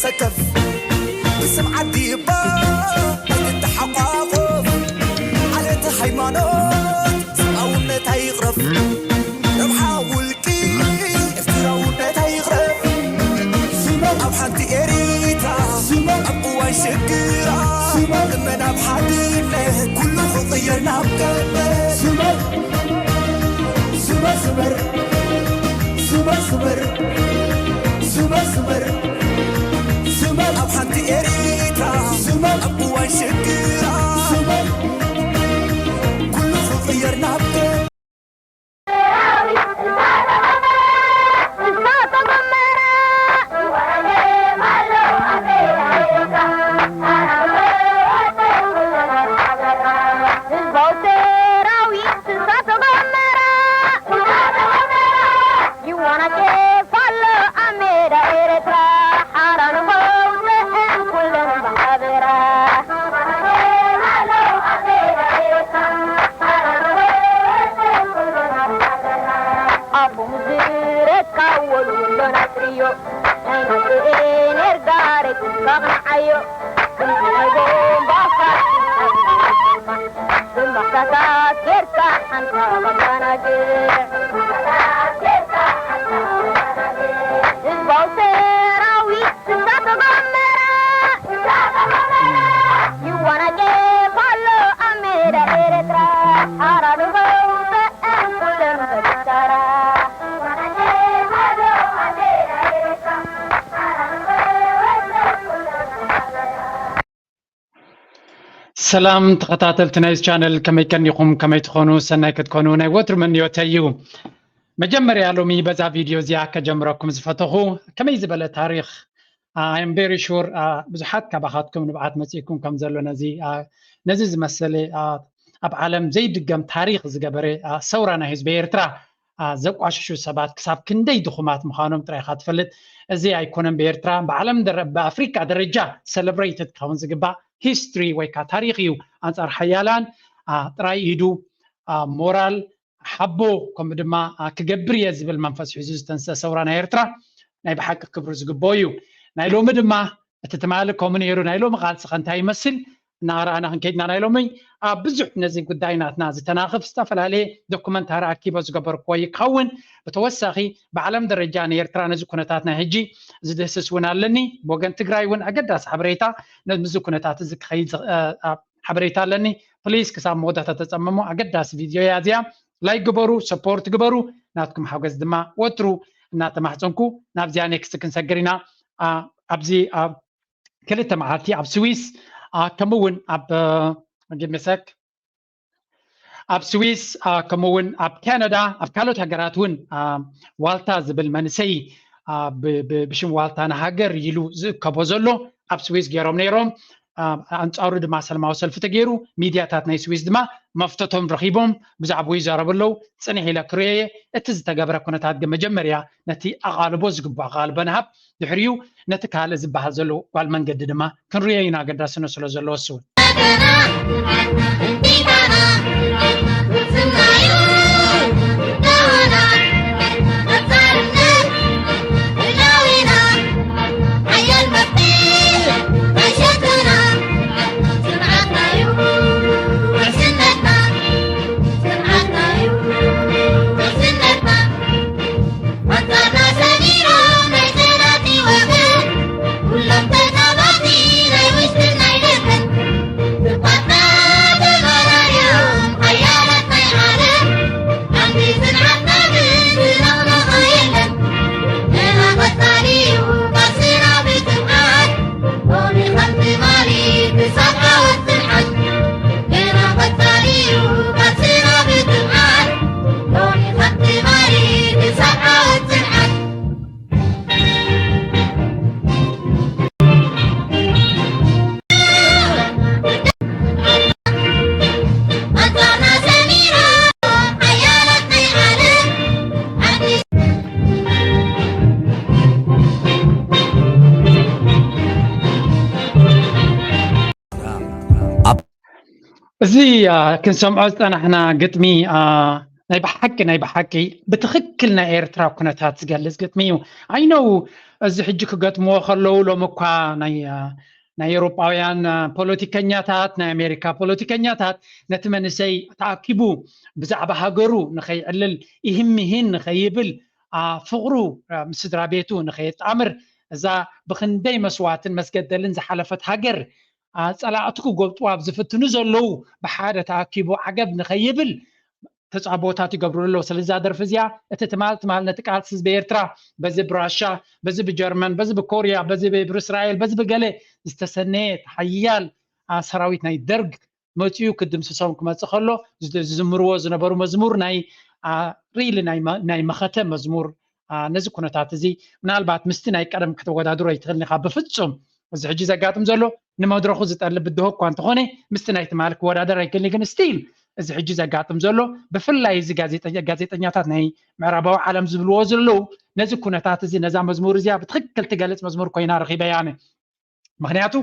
ሰከፍ ብስም ዓዲ እባ ኣይትተሓቋቖፍ። ዓሌት ሃይማኖት ሰብኣውነት ኣይቕረፍ። ረብሓ ውልቂ ኤርትራውነት ኣይቕረፍ። ኣብ ሓንቲ ኤሪትራ ኣብ እዋን ሽግራ ልመና ኣብ ሓድነት ኩሉ ክቕየር ናብ ቀደም። ስበር ስበር ስበር ስበር ስበር ስበር ስበር ኣብ ሓንቲ ኤሪትራ ስበር ኣብ እዋን ሽግራ ስበር ኩሉ ክቕየር ናብ ቀደም። ሰላም ተኸታተልቲ ናይዚ ቻነል፣ ከመይ ቀኒኹም? ከመይ ትኾኑ? ሰናይ ክትኮኑ ናይ ወትሩ ምንዮተይ እዩ። መጀመርያ ሎሚ በዛ ቪድዮ እዚኣ ከጀምረኩም ዝፈተኹ፣ ከመይ ዝበለ ታሪኽ፣ I am very sure ብዙሓት ካባኻትኩም ንብዓት መፂእኩም ከም ዘሎ ነዚ ነዚ ዝመሰለ ኣብ ዓለም ዘይድገም ታሪኽ ዝገበረ ሰውራ ናይ ህዝቢ ኤርትራ ዘቋሽሹ ሰባት ክሳብ ክንደይ ድኹማት ምዃኖም ጥራይ ኢኻ ትፈልጥ። እዚ ኣይኮነን ብኤርትራ፣ ብዓለም ደረ-፣ ብኣፍሪካ ደረጃ ሰለብሬትድ ክኸውን ዝግባእ ሂስትሪ ወይ ከዓ ታሪኽ እዩ። ኣንጻር ሓያላን ጥራይ ኢዱ ሞራል ሓቦ ከምኡ ድማ ክገብር እየ ዝብል መንፈስ ሒዙ ዝተንስአ ሰውራ ናይ ኤርትራ ናይ ብሓቂ ክብሩ ዝግብኦ እዩ። ናይ ሎሚ ድማ እቲ ትማሊ ከምኡ ነይሩ፣ ናይ ሎሚ ቃልሲ ከ እንታይ ይመስል እናረኣና ክንከይድና ናይ ሎሚ ኣብ ብዙሕ ነዚ ጉዳይ ናትና ዝተናኽፍ ዝተፈላለየ ዶኩመንታሪ ኣኪቦ ዝገበርክዎ ይኸውን። ብተወሳኺ ብዓለም ደረጃ ንኤርትራ ነዚ ኩነታት ናይ ሕጂ ዝድህስስ እውን ኣለኒ። ብወገን ትግራይ እውን ኣገዳሲ ሓበሬታ ነዚ ኩነታት እዚ ክኸይድ ዝኽ-፣ እ፣ እ፣ ሓበሬታ ኣለኒ። ፕሊዝ ክሳብ መወዳእታ ተጸመሙ። ኣገዳሲ ቪድዮ እያ እዚኣ። ላይክ ግበሩ፣ ሰፖርት ግበሩ። ናትኩም ሓገዝ ድማ ወትሩ እናተማሕጸንኩ ናብዚኣ ኔክስት ክንሰግር ኢና። ኣ፣ ኣብዚ ኣብ ክልተ መዓልቲ ኣብ ስዊስ፣ ኣ፣ ከምኡ እውን ኣብ፣ እ፣ ጊቭ ሚ ሰክ፣ ኣብ ስዊስ፣ ኣ፣ ከምኡ እውን ኣብ ካናዳ፣ ኣብ ካልኦት ሃገራት እውን፣ ኣ፣ ዋልታ ዝብል መንእሰይ፣ ኣ፣ ብ-፣ ብ-፣ ብሽም ዋልታ ንሃገር ኢሉ ዝእከቦ ዘሎ ኣብ ስዊስ ገይሮም ነይሮም። ኣ፣ ኣንጻሩ ድማ ሰላማዊ ሰልፊ ተገይሩ፣ ሚድያታት ናይ ስዊስ ድማ መፍተቶም ረኺቦም ብዛዕባኡ ይዛረቡ ኣለዉ። ጽንሕ ኢለ ክርእዮ እየ። እቲ ዝተገብረ ኩነታት ግን መጀመርያ ነቲ ኣቓልቦ ዝግብኦ ኣቓልቦ ንሃብ፣ ድሕሪኡ ነቲ ካልእ ዝበሃል ዘሎ ጓል መንገዲ ድማ ክንርእዮ ኢና፣ ኣገዳስነት ስለ ዘለዎ እሱ እውን። እዚ፣ ኣ፣ ክንሰምዖ ዝጸናሕና ግጥሚ፣ ኣ፣ ናይ ብሓቂ ናይ ብሓቂ ብትኽክል ናይ ኤርትራ ኩነታት ዝገልጽ ግጥሚ እዩ። ኣይነው እዚ ሕጂ ክገጥምዎ ከለዉ ሎም እኳ ናይ ናይ ኤውሮጳውያን ፖለቲከኛታት ናይ ኣሜሪካ ፖለቲከኛታት ነቲ መንእሰይ ተኣኪቡ ብዛዕባ ሃገሩ ንኸይዕልል ይህም ይህን ንኸይብል ፍቕሩ ምስ ስድራ ቤቱ ንኸየጣምር እዛ ብክንደይ መስዋዕትን መስገደልን ዝሓለፈት ሃገር ጸላእቱ ክጎብጥዋ ኣብ ዝፍትኑ ዘለዉ ብሓደ ተኣኪቡ ዓገብ ንኸይብል ተጻቦታት ይገብሩ ኣለዉ። ስለዚ እዛ ደርፊ እዚኣ እቲ ትማል ትማል ነቲ ቃልሲ ህዝቢ ኤርትራ በዚ ብራሻ፣ በዚ ብጀርመን፣ በዚ ብኮርያ፣ በዚ ብእስራኤል፣ በዚ ብገለ ዝተሰነየ ሓያል ሰራዊት ናይ ደርግ መጺኡ ክድምስሶም ክመጽእ ከሎ ዝዝምርዎ ዝነበሩ መዝሙር ናይ ሪሊ ናይ መኸተ መዝሙር ነዚ ኩነታት እዚ ምናልባት ምስቲ ናይ ቀደም ከተወዳድሮ ኣይትኽእልን ኢኻ ብፍጹም። እዚ ሕጂ ዘጋጥም ዘሎ ንመድረኹ ዝጠልብ ብድሆ እኳ እንተኾነ ምስቲ ናይ ትማሊ ክወዳደር ኣይክእልን ግን ስቲል እዚ ሕጂ ዘጋጥም ዘሎ ብፍላይ እዚ ጋዜጠኛታት ናይ ምዕራባዊ ዓለም ዝብልዎ ዘለዉ ነዚ ኩነታት እዚ ነዛ መዝሙር እዚኣ ብትኽክል ትገልፅ መዝሙር ኮይና ረኺበያ ኣነ። ምክንያቱ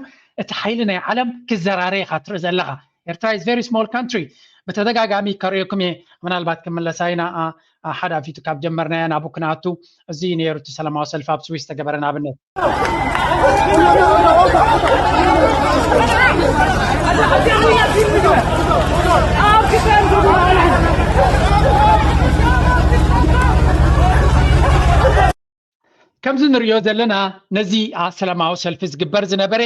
እቲ ሓይሊ ናይ ዓለም ክዘራረ ኢኻ ትርኢ ዘለኻ። ኤርትራ is very small country። ብተደጋጋሚ ከርእየኩም እየ። ምናልባት ክምለሳ ኢና ሓደ ኣፊቱ ካብ ጀመርናያ ናብኡ ክንኣቱ። እዚ እዩ ነይሩ እቲ ሰላማዊ ሰልፊ ኣብ ስዊስ ተገበረ ንኣብነት። ከምዚ ንሪኦ ዘለና ነዚ ሰላማዊ ሰልፊ ዝግበር ዝነበረ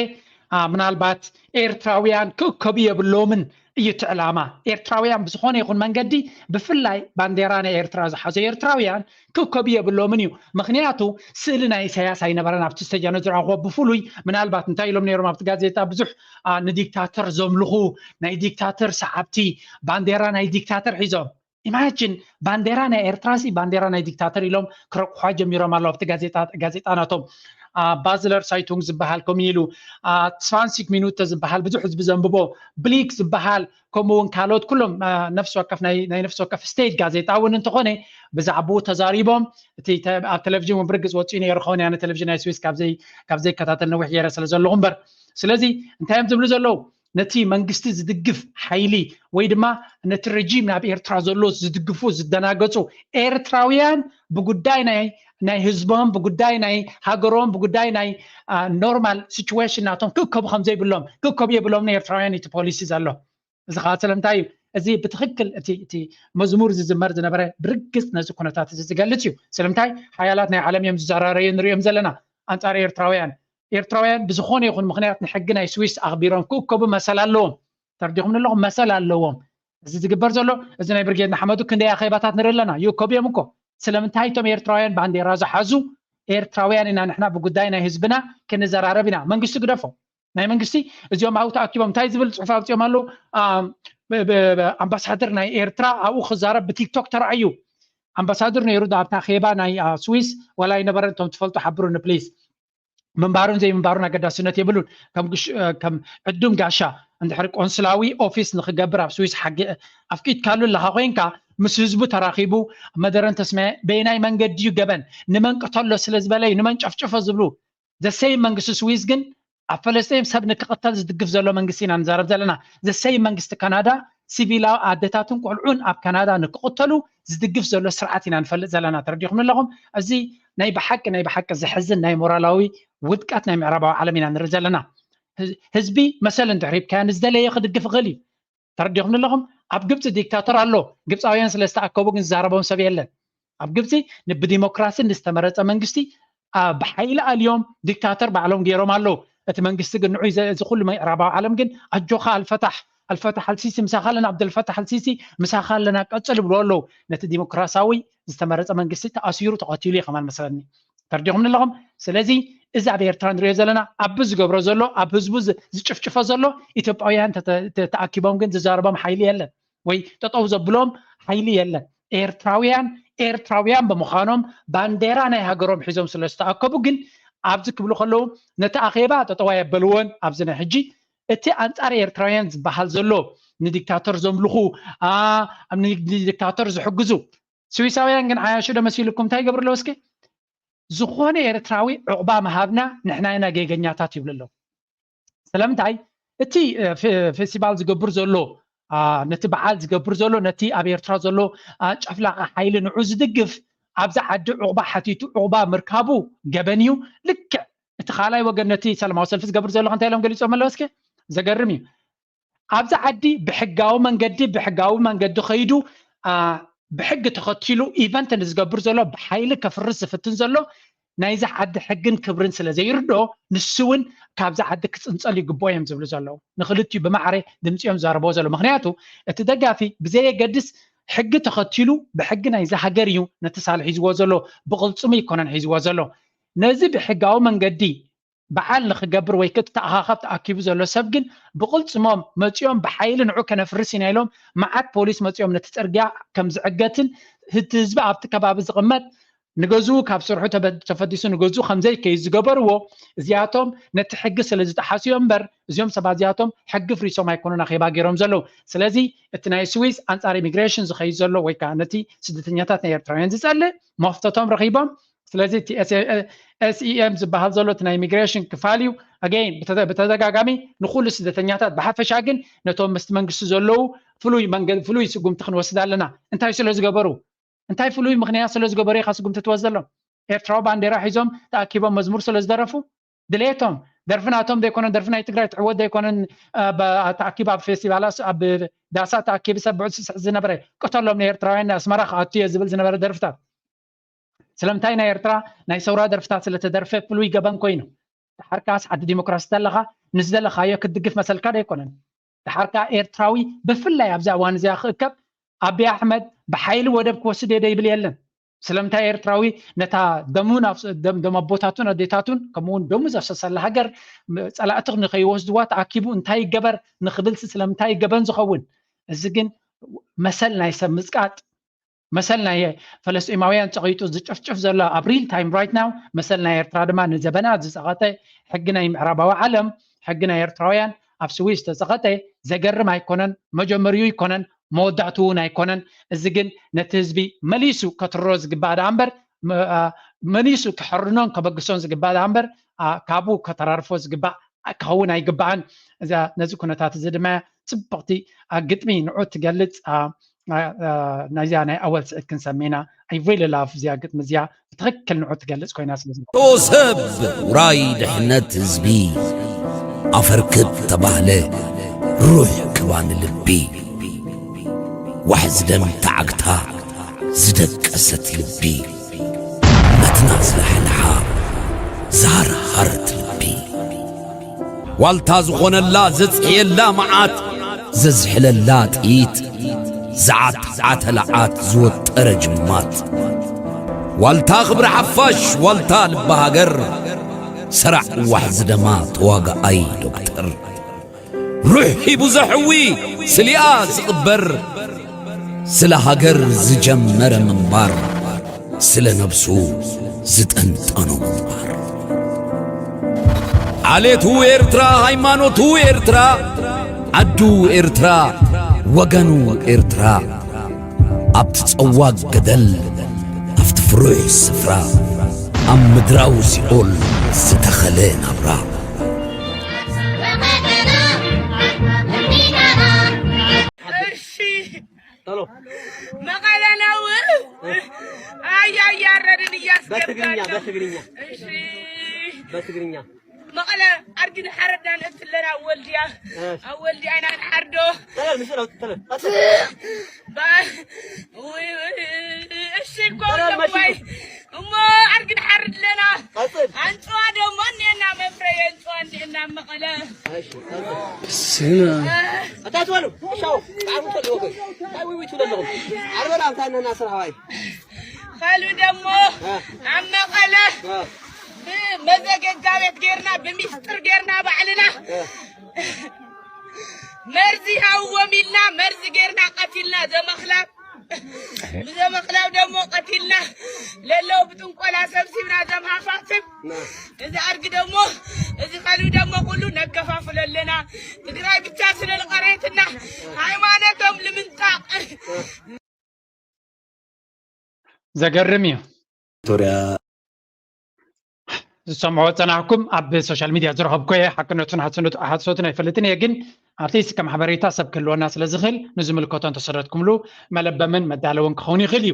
ምናልባት ኤርትራውያን ክእከቡ የብሎምን እዩ እቲ ዕላማ። ኤርትራውያን ብዝኾነ ይኹን መንገዲ ብፍላይ ባንዴራ ናይ ኤርትራ ዝሓዙ ኤርትራውያን ክእከቡ የብሎምን እዩ። ምክንያቱ ስእሊ ናይ ኢሳያስ ኣይነበረን ኣብቲ ዝተጀነ ዝረኣኹዎ ብፍሉይ ምናልባት እንታይ ኢሎም ነይሮም ኣብቲ ጋዜጣ ብዙሕ ንዲክታተር ዘምልኹ ናይ ዲክታተር ሰዓብቲ ባንዴራ ናይ ዲክታተር ሒዞም ኢማጂን ባንዴራ ናይ ኤርትራ ሲ ባንዴራ ናይ ዲክታተር ኢሎም ክረቁሓ ጀሚሮም ኣለዉ ኣብቲ ጋዜጣ ናቶም። ባዝለር ሳይቱንግ ዝበሃል ከምኡ ኢሉ ትስፋንሲክ ሚኑተ ዝበሃል ብዙሕ ህዝቢ ዘንብቦ ብሊክ ዝበሃል ከምኡ እውን ካልኦት ኩሎም ነፍሲ ወከፍ ናይ ነፍሲ ወከፍ ስቴት ጋዜጣ እውን እንተኾነ ብዛዕባኡ ተዛሪቦም እቲ ኣብ ቴሌቪዥን እውን ብርግፅ ወፂኡ ነይሩ ከውን ያነ ቴሌቪዥን ናይ ስዊስ ካብ ዘይከታተል ነዊሕ ገይረ ስለ ዘለኹ እምበር ስለዚ እንታይ እዮም ዝብሉ ዘለዉ ነቲ መንግስቲ ዝድግፍ ሓይሊ ወይ ድማ ነቲ ረጂም ናብ ኤርትራ ዘሎ ዝድግፉ ዝደናገፁ ኤርትራውያን ብጉዳይ ናይ ናይ ህዝቦም ብጉዳይ ናይ ሃገሮም ብጉዳይ ናይ ኖርማል ሲቹዌሽን ናቶም ክእከቡ ከም ዘይብሎም ክእከቡ የብሎም ናይ ኤርትራውያን እቲ ፖሊሲ ዘሎ እዚ ከዓ ስለምንታይ እዩ እዚ ብትክክል እቲ እቲ መዝሙር ዝዝመር ዝነበረ ብርግፅ ነዚ ኩነታት እዚ ዝገልፅ እዩ ስለምንታይ ሓያላት ናይ ዓለም እዮም ዝዘራረዩ ንሪኦም ዘለና ኣንፃር ኤርትራውያን ኤርትራውያን ብዝኾነ ይኹን ምኽንያት ንሕጊ ናይ ስዊስ ኣኽቢሮም ክእከቡ መሰል ኣለዎም። ተረዲኹም ኣለኹም መሰል ኣለዎም። እዚ ዝግበር ዘሎ እዚ ናይ ብርጌድ ንሓመዱ ክንደይ ኣኼባታት ንርኢ ኣለና። ይእከቡ እዮም እኮ። ስለምንታይ እቶም ኤርትራውያን ባንዴራ ዝሓዙ ኤርትራውያን ኢና ንሕና ብጉዳይ ናይ ህዝብና ክንዘራረብ ኢና። መንግስቲ ግደፎ። ናይ መንግስቲ እዚኦም ኣብኡ ተኣኪቦም እንታይ ዝብል ፅሑፍ ኣውፅኦም ኣለዉ። ኣምባሳደር ናይ ኤርትራ ኣብኡ ክዛረብ ብቲክቶክ ተረኣዩ። ኣምባሳደር ነይሩ ኣብታ ኼባ ናይ ስዊስ ዋላ ኣይነበረን እቶም ትፈልጡ ሓብሩኒ ፕሊዝ። ምንባሩን ዘይምንባሩን ኣገዳስነት የብሉን። ከም ዕዱም ጋሻ እንድሕሪ ቆንስላዊ ኦፊስ ንክገብር ኣብ ስዊስ ሓጊ ኣፍቂድካሉ ኣለካ ኮይንካ ምስ ህዝቡ ተራኪቡ መደረን ተስማየ በየናይ መንገዲ እዩ ገበን ንመን ቅተሎ ስለ ዝበለ እዩ ንመን ጨፍጭፎ ዝብሉ ዘሰይ መንግስቲ ስዊስ ግን ኣብ ፈለስጢን ሰብ ንክቅተል ዝድግፍ ዘሎ መንግስቲ ኢና ንዛረብ ዘለና። ዘሰይ መንግስቲ ካናዳ ሲቪላዊ ኣደታትን ቆልዑን ኣብ ካናዳ ንክቅተሉ ዝድግፍ ዘሎ ስርዓት ኢና ንፈልጥ ዘለና። ተረዲኹም ኣለኹም? እዚ ናይ ብሓቂ ናይ ብሓቂ ዘሕዝን ናይ ሞራላዊ ውድቀት ናይ ምዕራባዊ ዓለም ኢና ንርኢ ዘለና። ህዝቢ መሰል እንድሕር ሂብካዮ ንዝደለየ ክድግፍ ይኽእል እዩ። ተረዲኹም ኣለኹም? ኣብ ግብፂ ዲክታተር ኣሎ። ግብፃውያን ስለ ዝተኣከቡ ግን ዝዛረቦም ሰብ የለን። ኣብ ግብፂ ብዲሞክራሲ ንዝተመረፀ መንግስቲ ብሓይሊ ኣልዮም ዲክታተር ባዕሎም ገይሮም ኣለዉ። እቲ መንግስቲ ግን ንዑይ እዚ ኩሉ ምዕራባዊ ዓለም ግን ኣጆኻ ኣልፈታሕ ኣልፈታሕ ኣልሲሲ ምሳኻ ኣለና ዓብደልፈታሕ ኣልሲሲ ምሳኻ ኣለና ቀፅል ይብሉ ኣለዉ። ነቲ ዲሞክራሲያዊ ዝተመረፀ መንግስቲ ተኣሲሩ ተቐቲሉ እዩ ከማን መስለኒ። ተረዲኹም ኣለኹም? ስለዚ እዚ ኣብ ኤርትራ ንሪኦ ዘለና ኣብ ዝገብሮ ዘሎ ኣብ ህዝቡ ዝጭፍጭፎ ዘሎ ኢትዮጵያውያን ተኣኪቦም ግን ዝዛረቦም ሓይሊ የለን ወይ ጠጠው ዘብሎም ሓይሊ የለን። ኤርትራውያን ኤርትራውያን ብምዃኖም ባንዴራ ናይ ሃገሮም ሒዞም ስለ ዝተኣከቡ ግን ኣብዚ ክብሉ ከለዉ ነቲ ኣኼባ ጠጠው ኣየበልዎን ኣብዚ ናይ ሕጂ እቲ ኣንጻር ኤርትራውያን ዝበሃል ዘሎ ንዲክታተር ዘምልኹ ንዲክታተር ዝሕግዙ ስዊሳውያን ግን ዓያሹ ዶ መሲልኩም እንታይ ይገብሩ ኣለዉ እስኪ ዝኾነ ኤርትራዊ ዕቑባ ምሃብና ንሕና ኢና ጌገኛታት ይብሉ ኣለዉ ስለምንታይ እቲ ፌስቲቫል ዝገብር ዘሎ ነቲ በዓል ዝገብር ዘሎ፣ ነቲ ኣብ ኤርትራ ዘሎ ጨፍላቂ ሓይሊ ንዑ ዝድግፍ፣ ኣብዛ ዓዲ ዑቕባ ሓቲቱ ዑቕባ ምርካቡ ገበን እዩ። ልክዕ እቲ ካልኣይ ወገን ነቲ ሰላማዊ ሰልፊ ዝገብር ዘሎ እንታይ ኢሎም ገሊጾም ኣለዉ? እስኪ ዘገርም እዩ። ኣብዚ ዓዲ ብሕጋዊ መንገዲ ብሕጋዊ መንገዲ ከይዱ ብሕጊ ተኸቲሉ ኢቨንት ንዝገብር ዘሎ፣ ብሓይሊ ከፍርስ ዝፍትን ዘሎ ናይዚ ዓዲ ሕግን ክብርን ስለ ዘይርድኦ፣ ንሱ እውን ካብዚ ዓዲ ክፅንፀል ይግብኦ እዮም ዝብሉ ዘለዉ። ንክልቲኡ ብማዕረ ድምፂ እዮም ዝዛረብዎ ዘለዉ። ምክንያቱ እቲ ደጋፊ ብዘየገድስ ሕጊ ተኸቲሉ፣ ብሕጊ ናይዚ ሃገር እዩ ነቲ ሳልሕ ሒዝዎ ዘሎ፣ ብቕልፅሙ ኣይኮነን ሒዝዎ ዘሎ። ነዚ ብሕጋዊ መንገዲ በዓል ንክገብር ወይ ክተኣኻኸብ ተኣኪቡ ዘሎ ሰብ ግን ብቕልፅሞም መፂኦም ብሓይሊ ንዑ ከነፍርስ ኢና ኢሎም መዓት ፖሊስ መፂኦም ነቲ ፅርግያ ከም ዝዕገትን እቲ ህዝቢ ኣብቲ ከባቢ ዝቕመጥ ንገዝኡ ካብ ስርሑ ተፈዲሱ ንገዝኡ ከምዘይከይድ ዝገበርዎ እዚኣቶም ነቲ ሕጊ ስለ ዝጠሓሱ እዮም እምበር እዚኦም ሰባት እዚኣቶም ሕጊ ፍሪሶም ኣይኮኑን ኣኼባ ገይሮም ዘለዉ። ስለዚ እቲ ናይ ስዊስ ኣንፃር ኢሚግሬሽን ዝኸይድ ዘሎ ወይ ከዓ ነቲ ስደተኛታት ናይ ኤርትራውያን ዝፀልእ መፍተቶም ረኺቦም ስለዚ እቲ ኤስኢኤም ዝበሃል ዘሎ እቲ ናይ ኢሚግሬሽን ክፋል እዩ። ኣገይን ብተደጋጋሚ ንኩሉ ስደተኛታት ብሓፈሻ ግን ነቶም ምስቲ መንግስቲ ዘለዉ ፍሉይ መንገዲ ፍሉይ ስጉምቲ ክንወስድ ኣለና። እንታይ ስለ ዝገበሩ እንታይ ፍሉይ ምክንያት ስለ ዝገበሩ ኢኻ ስጉምቲ ትወስደሎም? ኤርትራዊ ባንዴራ ሒዞም ተኣኪቦም መዝሙር ስለ ዝደረፉ ድሌቶም ደርፊ ናቶም ዘይኮነን ደርፊ ናይ ትግራይ ትዕወት ዘይኮነን ተኣኪቡ ኣብ ፌስቲቫላት ኣብ ዳሳ ተኣኪቡ ሰብ ብዕድ ስስዕ ዝነበረ ቅተሎም ንኤርትራውያን ንኣስመራ ክኣቱ እየ ዝብል ዝነበረ ደርፍታት ስለምንታይ ናይ ኤርትራ ናይ ሰውራ ደርፍታት ስለተደርፈ ፍሉይ ገበን ኮይኑ ድሓር ከኣስ ዓዲ ዲሞክራሲ ተለኻ ንዝደለኻዮ ክትድግፍ መሰልካ ዶ ኣይኮነን ድሓር ከኣ ኤርትራዊ ብፍላይ ኣብዛ እዋን እዚኣ ክእከብ ኣቢ ኣሕመድ ብሓይሊ ወደብ ክወስድ እየ ዶ ይብል የለን ስለምንታይ ኤርትራዊ ነታ ደሙ ደም ኣቦታቱን ኣዴታቱን ከምኡውን ደሙ ዘፍሰሰላ ሃገር ጸላእቲ ንኸይወስድዋ ተኣኪቡ እንታይ ይገበር ንኽብልሲ ስለምንታይ ገበን ዝኸውን እዚ ግን መሰል ናይ ሰብ ምጽቃጥ መሰል ናይ ፈለስጢማውያን ጸቒጡ ዝጭፍጭፍ ዘሎ ኣብ real time right now መሰል ናይ ኤርትራ ድማ ንዘበናት ዝጸቐጠ ሕጊ ናይ ምዕራባዊ ዓለም ሕጊ ናይ ኤርትራውያን ኣብ ስዊስ ዝተጸቐጠ ዘገርም ኣይኮነን፣ መጀመሪኡ ኣይኮነን፣ መወዳእቱ እውን ኣይኮነን። እዚ ግን ነቲ ህዝቢ መሊሱ ከትርሮ ዝግባእ ደኣ እምበር መሊሱ ክሕርኖን ከበግሶን ዝግባእ ደኣ እምበር ካብኡ ከተራርፎ ዝግባእ ክኸውን ኣይግባእን። ነዚ ኩነታት እዚ ድማ ጽብቕቲ ግጥሚ ንዑ ትገልጽ ናይዚኣ ናይ ኣወል ስዒድ ክንሰሚ ኢና። I really love እዚኣ ግጥሚ እዚኣ ብትኽክል ንዑ ትገልጽ ኮይና ስለ ዝኾነ። ቶ ሰብ ውራይ ድሕነት ህዝቢ ኣፈርክብ ተባህለ ሩሕ ክባን ልቢ ዋሕዚ ደም ተዓግታ ዝደቀሰት ልቢ መትና ዝላሕልሓ ዝሃርሃረት ልቢ ዋልታ ዝኾነላ ዘጽሕየላ መዓት ዘዝሕለላ ጥይት ዝዓትዓተ ለዓት ዝወጠረ ጅማት ዋልታ ክብሪ ሓፋሽ ዋልታ ልቢ ሃገር ሰራዕ ዋሕዚ ደማ ተዋጋኣይ ዶክተር ሩሕ ሂቡ ዘሕዊ ስሊኣ ዝቕበር ስለ ሃገር ዝጀመረ ምንባር ስለ ነብሱ ዝጠንጠኖ ምንባር ዓሌቱ ኤርትራ ሃይማኖቱ ኤርትራ ዓዱ ኤርትራ ወገኑ ኤርትራ ኣብቲ ጸዋግ ገደል ኣብቲ ፍሩሕ ስፍራ ኣብ ምድራዊ ሲኦል ዝተኸለ ናብራ መቐለ ነው። ኣያ እያረድን እያስገባን ነው። በትግርኛ በትግርኛ መቐለ ኣድጊ ንሓረድ ኢና ንእትለና ኣብ ወልድያ ኣብ ወልድያ ኢና ንሓርዶ እሺ እኮ እሞ ኣድጊ ንሓርድ ኣለና ኣንፅዋ ደሞ እኒአና መፍረየ ኣንፅዋ እኒአና ኣብ መቐለ ስማ ኣታ ትበሉ ሻው ጣዕሙ ትፈልዎ ኮይ ታይ ውይ ትብሉ ኣለኹም ዓርበና እንታይ ነና ስራሕ ዋይ ካልኡ ደሞ ኣብ መቐለ ብመዘገጃ ቤት ጌርና ብሚስጥር ጌርና ባዕልና መርዚ ሃዎም ኢልና መርዚ ጌርና ቀቲልና ዘመኽላብ ብዘመኽላብ ደሞ ቀቲልና ለለው ብጥንቆላ ሰብሲብና ዘምሃፋፍን እዚ ኣድጊ ደሞ እዚ ከልቢ ደሞ ኩሉ ነከፋፍሎ ኣለና ትግራይ ብቻ ስለ ዝቐረየትና ሃይማኖቶም ልምንጣቕ ዘገርም እዩ። ቪክቶርያ ዝሰምዖ ጸናሕኩም ኣብ ሶሻል ሚድያ ዝረኸብኮ እየ። ሓቅነቱን ሓሰነቱ- ሓሰቱን ኣይፈልጥን እየ፣ ግን ኣትሊስት ከም ሓበሬታ ሰብ ክህልወና ስለ ዝኽእል ንዝምልከቶ እንተሰደድኩምሉ መለበምን መዳለውን ክኸውን ይኽእል እዩ።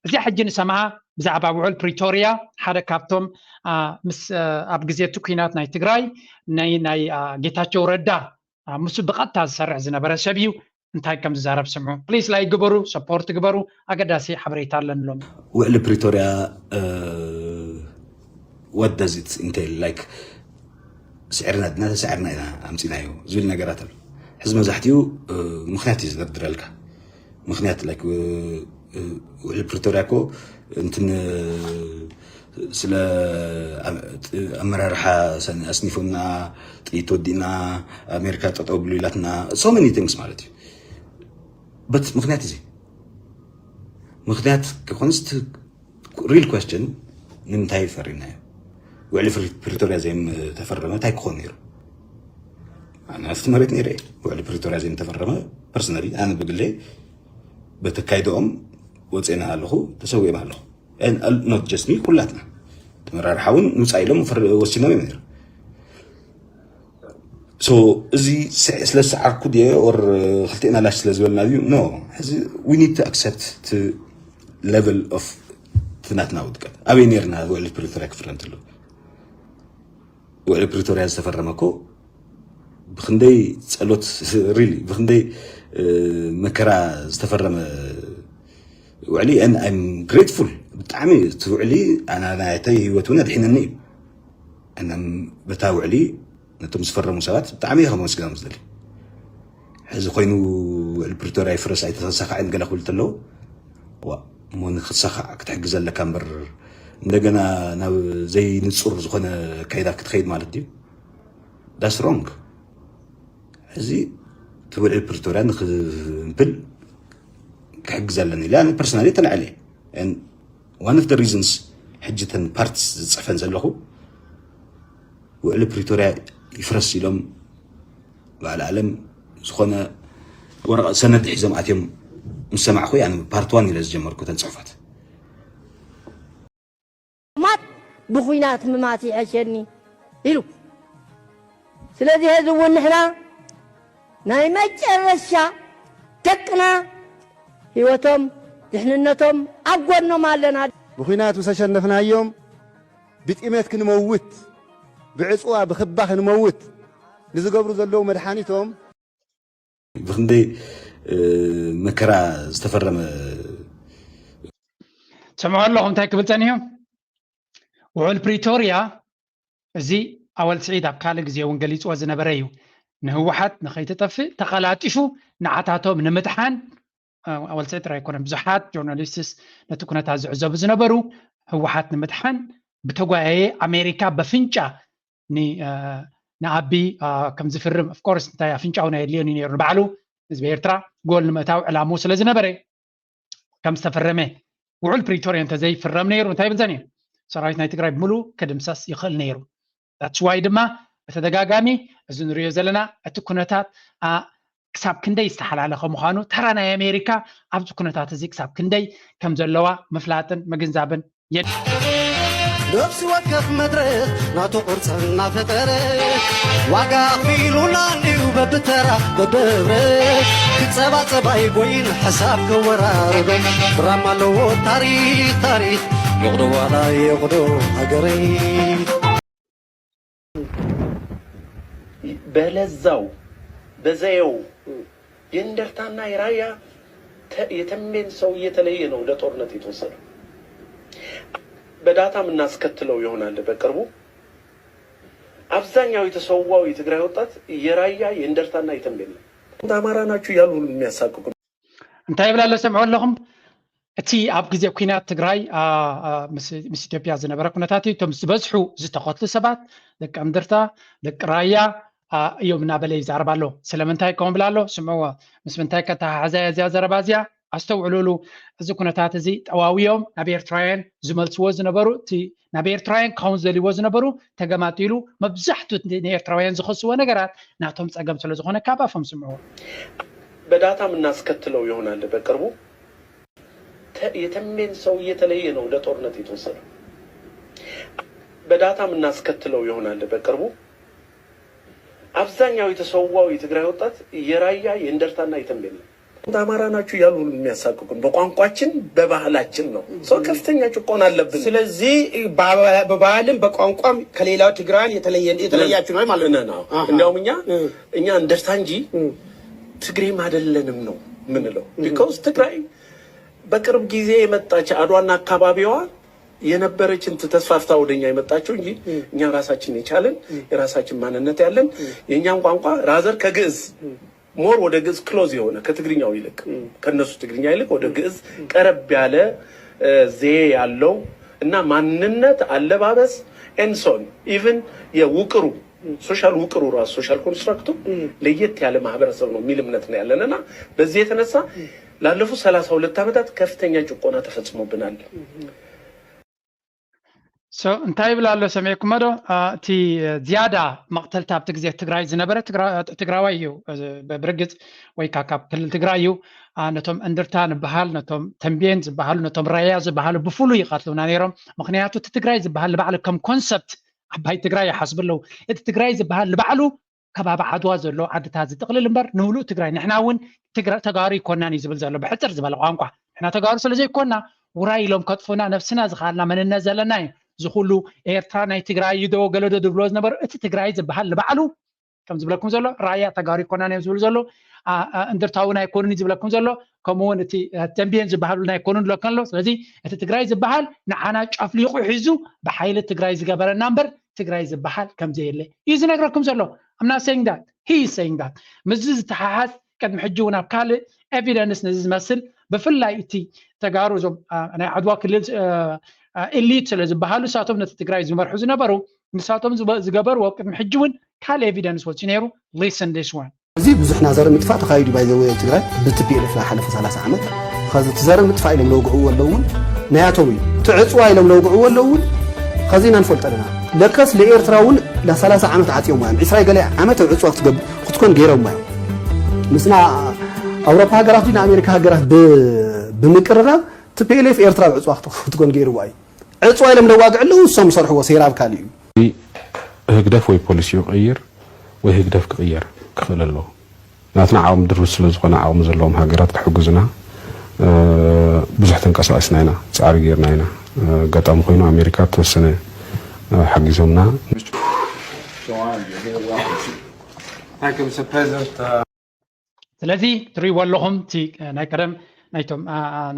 እዚኣ ሕጂ ንሰምዓ ብዛዕባ ውዕል ፕሪቶርያ ሓደ ካብቶም ኣ፣ ምስ ኣ፣ ኣብ ግዜ እቲ ኲናት ናይ ትግራይ ናይ ናይ ኣ፣ ጌታቸው ረዳ ኣ፣ ምስ ብቐጥታ ዝሰርሕ ዝነበረ ሰብ እዩ። እንታይ ከም ዝዛረብ ስምዑ። ፕሊስ ላይክ ግበሩ፣ ሰፖርት ግበሩ። ኣገዳሲ ሓበሬታ ኣለኒ ሎሚ። ውዕሊ ፕሪቶርያ what does it entail? Like ስዕርና ድና ተሳዕርና ኢና ኣምፂናዮ ዝብል ነገራት ኣሎ። ሕዚ መብዛሕትኡ እ፣ ምክንያት እዩ ዝደርድረልካ። ምክንያት like እ፣ እ፣ ውዕሊ ፕሪቶርያ እኮ እንትን እ፣ ስለ ኣ- ጥ- ኣመራርሓ ሰን- ኣስኒፎምና፣ ጥይት ወዲእና፣ ኣሜሪካ ጠጠው ብሉ ኢላትና፣ so many things ማለት እዩ። But ምክንያት እዚ ምክንያት ክኾንስ real question ንምንታይ ፈሪምናዮ? ውዕሊ ፕሪ- ፕሪቶርያ ዘይም ተፈረመ እንታይ ክኾን ነይሩ? ኣነ ኣብቲ መሬት ነይረ እየ። ውዕሊ ፕሪቶርያ ዘይም ተፈረመ personally ኣነ ብግለይ በተካይደኦም ወፅኤና ኣለኹ፣ ተሰዊኦም ኣለኹ። And not just me፣ ኩላትና ተመራርሓ እውን ንውፃእ ኢሎም ፈር- ወሲኖም እዮም ነይሩ። So እዚ ስዕ- ስለ ዝሰዓርኩ ድየ or ክልቴና ላሽ ስለ ዝበልና ድዩ? No። ሕዚ we need to accept to level of ትናትና ውድቀት ኣበይ ነርና? ውዕሊ ፕሪቶርያ ክፍረም እንተሎ ውዕሊ ፕሪቶርያ ዝተፈረመ እኮ ብክንደይ ፀሎት really ብክንደይ እ፣ መከራ ዝተፈረመ ውዕሊ and I'm grateful ብጣዕሚ እቲ ውዕሊ ኣና ናተይ ህይወት እውን ኣድሒነኒ እዩ። And I'm በታ ውዕሊ ነቶም ዝፈረሙ ሰባት ብጣዕሚ እየ ከመስግኖም ዝደሊ። ሕዚ ኮይኑ ውዕሊ ፕሪቶርያ ይፍረስ ኣይተሳካዕን ገለ ክብል እንተለዉ ዋ እሞ ንክሳካዕ ክትሕግዝ ኣለካ እምበር እንደገና ናብ ዘይንፁር ዝኾነ ኣካይዳ ክትኸይድ ማለት ድዩ? That's wrong። ሕዚ እቲ ውዕሊ ፕሪቶርያ ንክንብል ክሕግዝ ኣለኒ ኢለ ኣነ personally ተላዕለ እየ። And one of the reasons ሕጂ እተን ፓርትስ ዝፅሕፈን ዘለኹ ውዕሊ ፕሪቶርያ ይፍረስ ኢሎም በዓል ዓለም ዝኾነ ወረቐት ሰነድ ሒዞም ኣትዮም ምስ ሰማዕኹ እየ ኣነ ፓርት ዋን ኢለ ዝጀመርኩ እተን ፅሑፋት። ማት ብኹናት ምማት ይሐሸኒ ኢሉ። ስለዚ ሕዚ እውን ንሕና ናይ መጨረሻ ደቅና ህይወቶም ድሕንነቶም ኣብ ጎኖም ኣለና። ብኹናት ምስ ኣሸነፍናዮም ብጢሜት ክንመውት ብዕፅዋ ብኽባ ክንመውት ንዝገብሩ ዘለዉ መድሓኒቶም ብክንደይ እ፣ መከራ ዝተፈረመ ሰምዑ ኣለኹም እንታይ ክብል ጸኒሑ? ውዕል ፕሪቶርያ እዚ ኣወል ስዒድ ኣብ ካልእ ግዜ እውን ገሊፅዎ ዝነበረ እዩ። ንህወሓት ንኸይትጠፍእ ተቐላጢፉ ንዓታቶም ንምድሓን እ፣ ኣወል ስዒድ ጥራይ ኣይኮነን፣ ብዙሓት ጆርናሊስትስ ነቲ ኩነታት ዝዕዘቡ ዝነበሩ ህወሓት ንምድሓን ብተጓያየ ኣሜሪካ በፍንጫ ን- እ፣ ንኣቢ እ፣ ከም ዝፍርም of course እንታይ ኣፍንጫ እውን ኣየድልዮን እዩ ነይሩ ንባዕሉ ህዝቢ ኤርትራ ጎል ንምእታው ዕላምኡ ስለ ዝነበረ ከም ዝተፈረመ ውዕል ፕሪቶርያ እንተዘይፍረም ነይሩ እንታይ ይብል ዘን እዩ ሰራዊት ናይ ትግራይ ብምሉእ ክድምሰስ ይኽእል ነይሩ። That's why ድማ ብተደጋጋሚ እዚ ንሪኦ ዘለና እቲ ኩነታት ኣ፣ ክሳብ ክንደይ ዝተሓላለኸ ምዃኑ ተራ ናይ ኣሜሪካ ኣብዚ ኩነታት እዚ ክሳብ ክንደይ ከም ዘለዋ ምፍላጥን ምግንዛብን የድ ነፍሲ ወከፍ መድረኽ ናቱ ቅርፂ እናፈጠረ ዋጋ ኣኽፊሉና እንድዩ በብተራ በብህብረ ክፀባፀባ ይጎይን ሕሳብ ከወራርዶ ብራማ ኣለዎ ታሪክ ታሪክ ይቕዶ ዋላ ይቕዶ ሃገረይ በለዛው በዘየው የእንደርታና የራያ ተ- የተንቤን ሰው እየተለየ ነው ለጦርነት የተወሰደው። በዳታ የምናስከትለው ይሆናል በቅርቡ። አብዛኛው የተሰዋው የትግራይ ወጣት የራያ የእንደርታና የተንቤን ነው። አማራ ናችሁ እያሉ ሁሉ የሚያሳቅቁ እንታይ ይብል ኣሎ ሰምዑ ኣለኹም? እቲ ኣብ ግዜ ኩናት ትግራይ ኣ፣ ኣ፣ ምስ ምስ ኢትዮጵያ ዝነበረ ኩነታት እዩ። እቶም ዝበዝሑ ዝተኸትሉ ሰባት ደቂ እንድርታ ደቂ ራያ ኣ፣ እዮም እናበለ ይዛረብ ኣሎ። ስለምንታይ ከምኡ ብላ ኣሎ ስምዕዎ። ምስ ምንታይ ከተሓሓዛ እያ እዚኣ ዘረባ እዚኣ? ኣስተውዕሉሉ። እዚ ኩነታት እዚ ጠዋውዮም ናብ ኤርትራውያን ዝመልስዎ ዝነበሩ እቲ ናብ ኤርትራውያን ክኸውን ዘልዎ ዝነበሩ ተገማጢሉ። መብዛሕቱ እቲ ንኤርትራውያን ዝኸስዎ ነገራት ናቶም ፀገም ስለ ዝኾነ ካብ ኣፎም ስምዕዎ። በዳታ የምናስከትለው ይሆናል በቅርቡ። ተ- የተንቤን ሰው እየተለየ ነው ለጦርነት የተወሰደው። በዳታ የምናስከትለው ይሆናል በቅርቡ። አብዛኛው የተሰዋው የትግራይ ወጣት የራያ የእንደርታና የተንቤን ነው። አማራ ናችሁ እያሉ ሁሉ የሚያሳቅቁን በቋንቋችን በባህላችን ነው። ሰው ከፍተኛ ጭቆና አለብን። ስለዚህ በባህልም በቋንቋም ከሌላው ትግራይን የተለያችሁ ነው ማለት ነው። እንዲያውም እኛ እኛ እንደርታ እንጂ ትግሬም አይደለንም ነው የምንለው። because ትግራይ በቅርብ ጊዜ የመጣች አድዋና አካባቢዋ የነበረችን ተስፋፍታ ወደኛ የመጣችው እንጂ እኛ ራሳችን የቻልን የራሳችን ማንነት ያለን የእኛም ቋንቋ rather ከግዕዝ more ወደ ግዕዝ close የሆነ ከትግርኛው ይልቅ ከነሱ ትግርኛ ይልቅ ወደ ግዕዝ ቀረብ ያለ ዘዬ ያለው እና ማንነት፣ አለባበስ and so on even የውቅሩ social ውቅሩ ራሱ social construct ኡ ለየት ያለ ማህበረሰብ ነው የሚል እምነት ነው ያለን እና በዚህ የተነሳ ላለፉት ሰላሳ ሁለት ዓመታት ከፍተኛ ጭቆና ተፈጽሞብናል። እንታይ ይብል ኣሎ ሰሚዕኩሞ ዶ? እቲ ዝያዳ መቕተልቲ ኣብቲ ግዜ ትግራይ ዝነበረ ትግራዋይ እዩ። ብርግፅ ወይ ከዓ ካብ ክልል ትግራይ እዩ። ነቶም እንድርታ ንበሃል፣ ነቶም ተንቤን ዝበሃሉ፣ ነቶም ራያ ዝበሃሉ ብፍሉይ ይቐትሉና ነይሮም። ምክንያቱ እቲ ትግራይ ዝበሃል ንባዕሉ ከም concept ዓባይ ትግራይ ይሓስቡ ኣለዉ። እቲ ትግራይ ዝበሃል ንባዕሉ ከባቢ ዓድዋ ዘሎ ዓድታት ዝጥቕልል እምበር ንምሉእ ትግራይ፣ ንሕና እውን ተጋሩ ይኮናን እዩ ዝብል ዘሎ ብሕፅር ዝበለ ቋንቋ። ንሕና ተጋሩ ስለ ዘይኮና ውራይ ኢሎም ከጥፉና፣ ነብስና ዝኸኣልና መንነት ዘለና እዩ። እዚ ኩሉ ኤርትራ ናይ ትግራይ እዩ ዶ ገለዶ ዝብሎ ዝነበሩ፣ እቲ ትግራይ ዝበሃል ንባዕሉ ከም ዝብለኩም ዘሎ ራያ ተጋሩ ይኮናን እዮም ዝብሉ ዘሎ፣ እንድርታውን ኣይኮኑን እዩ ዝብለኩም ዘሎ። ከምኡ እውን እቲ ተንቤን ዝበሃሉ ናይ ኮኑን ሎ ከሎ ስለዚ እቲ ትግራይ ዝበሃል ንዓና ጨፍሊቑ ሒዙ ብሓይሊ ትግራይ ዝገበረና እምበር ትግራይ ዝበሃል ከምዘየለ እዩ ዝነግረኩም ዘሎ። I'm not saying that, he is saying that። ምስዚ ዝተሓሓዝ ቅድሚ ሕጂ እውን ኣብ ካልእ evidence ነዚ ዝመስል ብፍላይ እቲ ተጋሩ እዞም ናይ ዓድዋ ክልል elite ስለ ዝበሃሉ ንሳቶም ነቲ ትግራይ ዝመርሑ ዝነበሩ ንሳቶም ዝገበርዎ ቅድሚ ሕጂ እውን ካልእ evidence ወፂኡ ነይሩ። Listen this one። እዚ ብዙሕ ናይ ዘር ምጥፋእ ተኻይዱ ባይዘወ ኣብ ትግራይ ብቲ ፒኤልኤፍ ናይ ሓለፈ ሰላሳ ዓመት። ኸዚ እቲ ዘር ምጥፋእ ኢሎም ለውግዕዎ ኣለዉ እውን ናያቶም እዩ። እቲ ዕፅዋ ኢሎም ለውግዕዎ ኣለዉ እውን ኸዚ ኢና ንፈልጦ ኣለና። ለከስ ለኤርትራ እውን ለ30 ዓመት ዓፅዮምዋ እዮም። ዕስራ ገለ ዓመት ኣብ ዕፅዋ ክትገብ ክትኮን ገይሮምዋ እዮም። ምስና ኣውሮፓ ሃገራት ድዩ ንኣሜሪካ ሃገራት ብምቅርራብ እቲ ፒኤልኤፍ ኤርትራ ኣብ ዕፅዋ ክትኮን ገይርዋ እዩ። ዕፅዋ ኢሎም ለዋግዕ ኣለዉ እሶም ዝሰርሕዎ ሴራ ኣብ ካልእ እዩ። ህግደፍ ወይ ፖሊሲ ይቕይር ወይ ህግደፍ ክቕየር ክኽእል ኣለዎ። ናትና ዓቕሚ ድሩት ስለ ዝኾነ ዓቕሚ ዘለዎም ሃገራት ክሕግዙና ብዙሕ ተንቀሳቒስና ኢና፣ ፃዕሪ ጌርና ኢና። ኣጋጣሚ ኮይኑ ኣሜሪካ ተወሰነ ሓጊዞምና። ስለዚ ትሪእዎ ኣለኹም እቲ ናይ ቀደም ናይቶም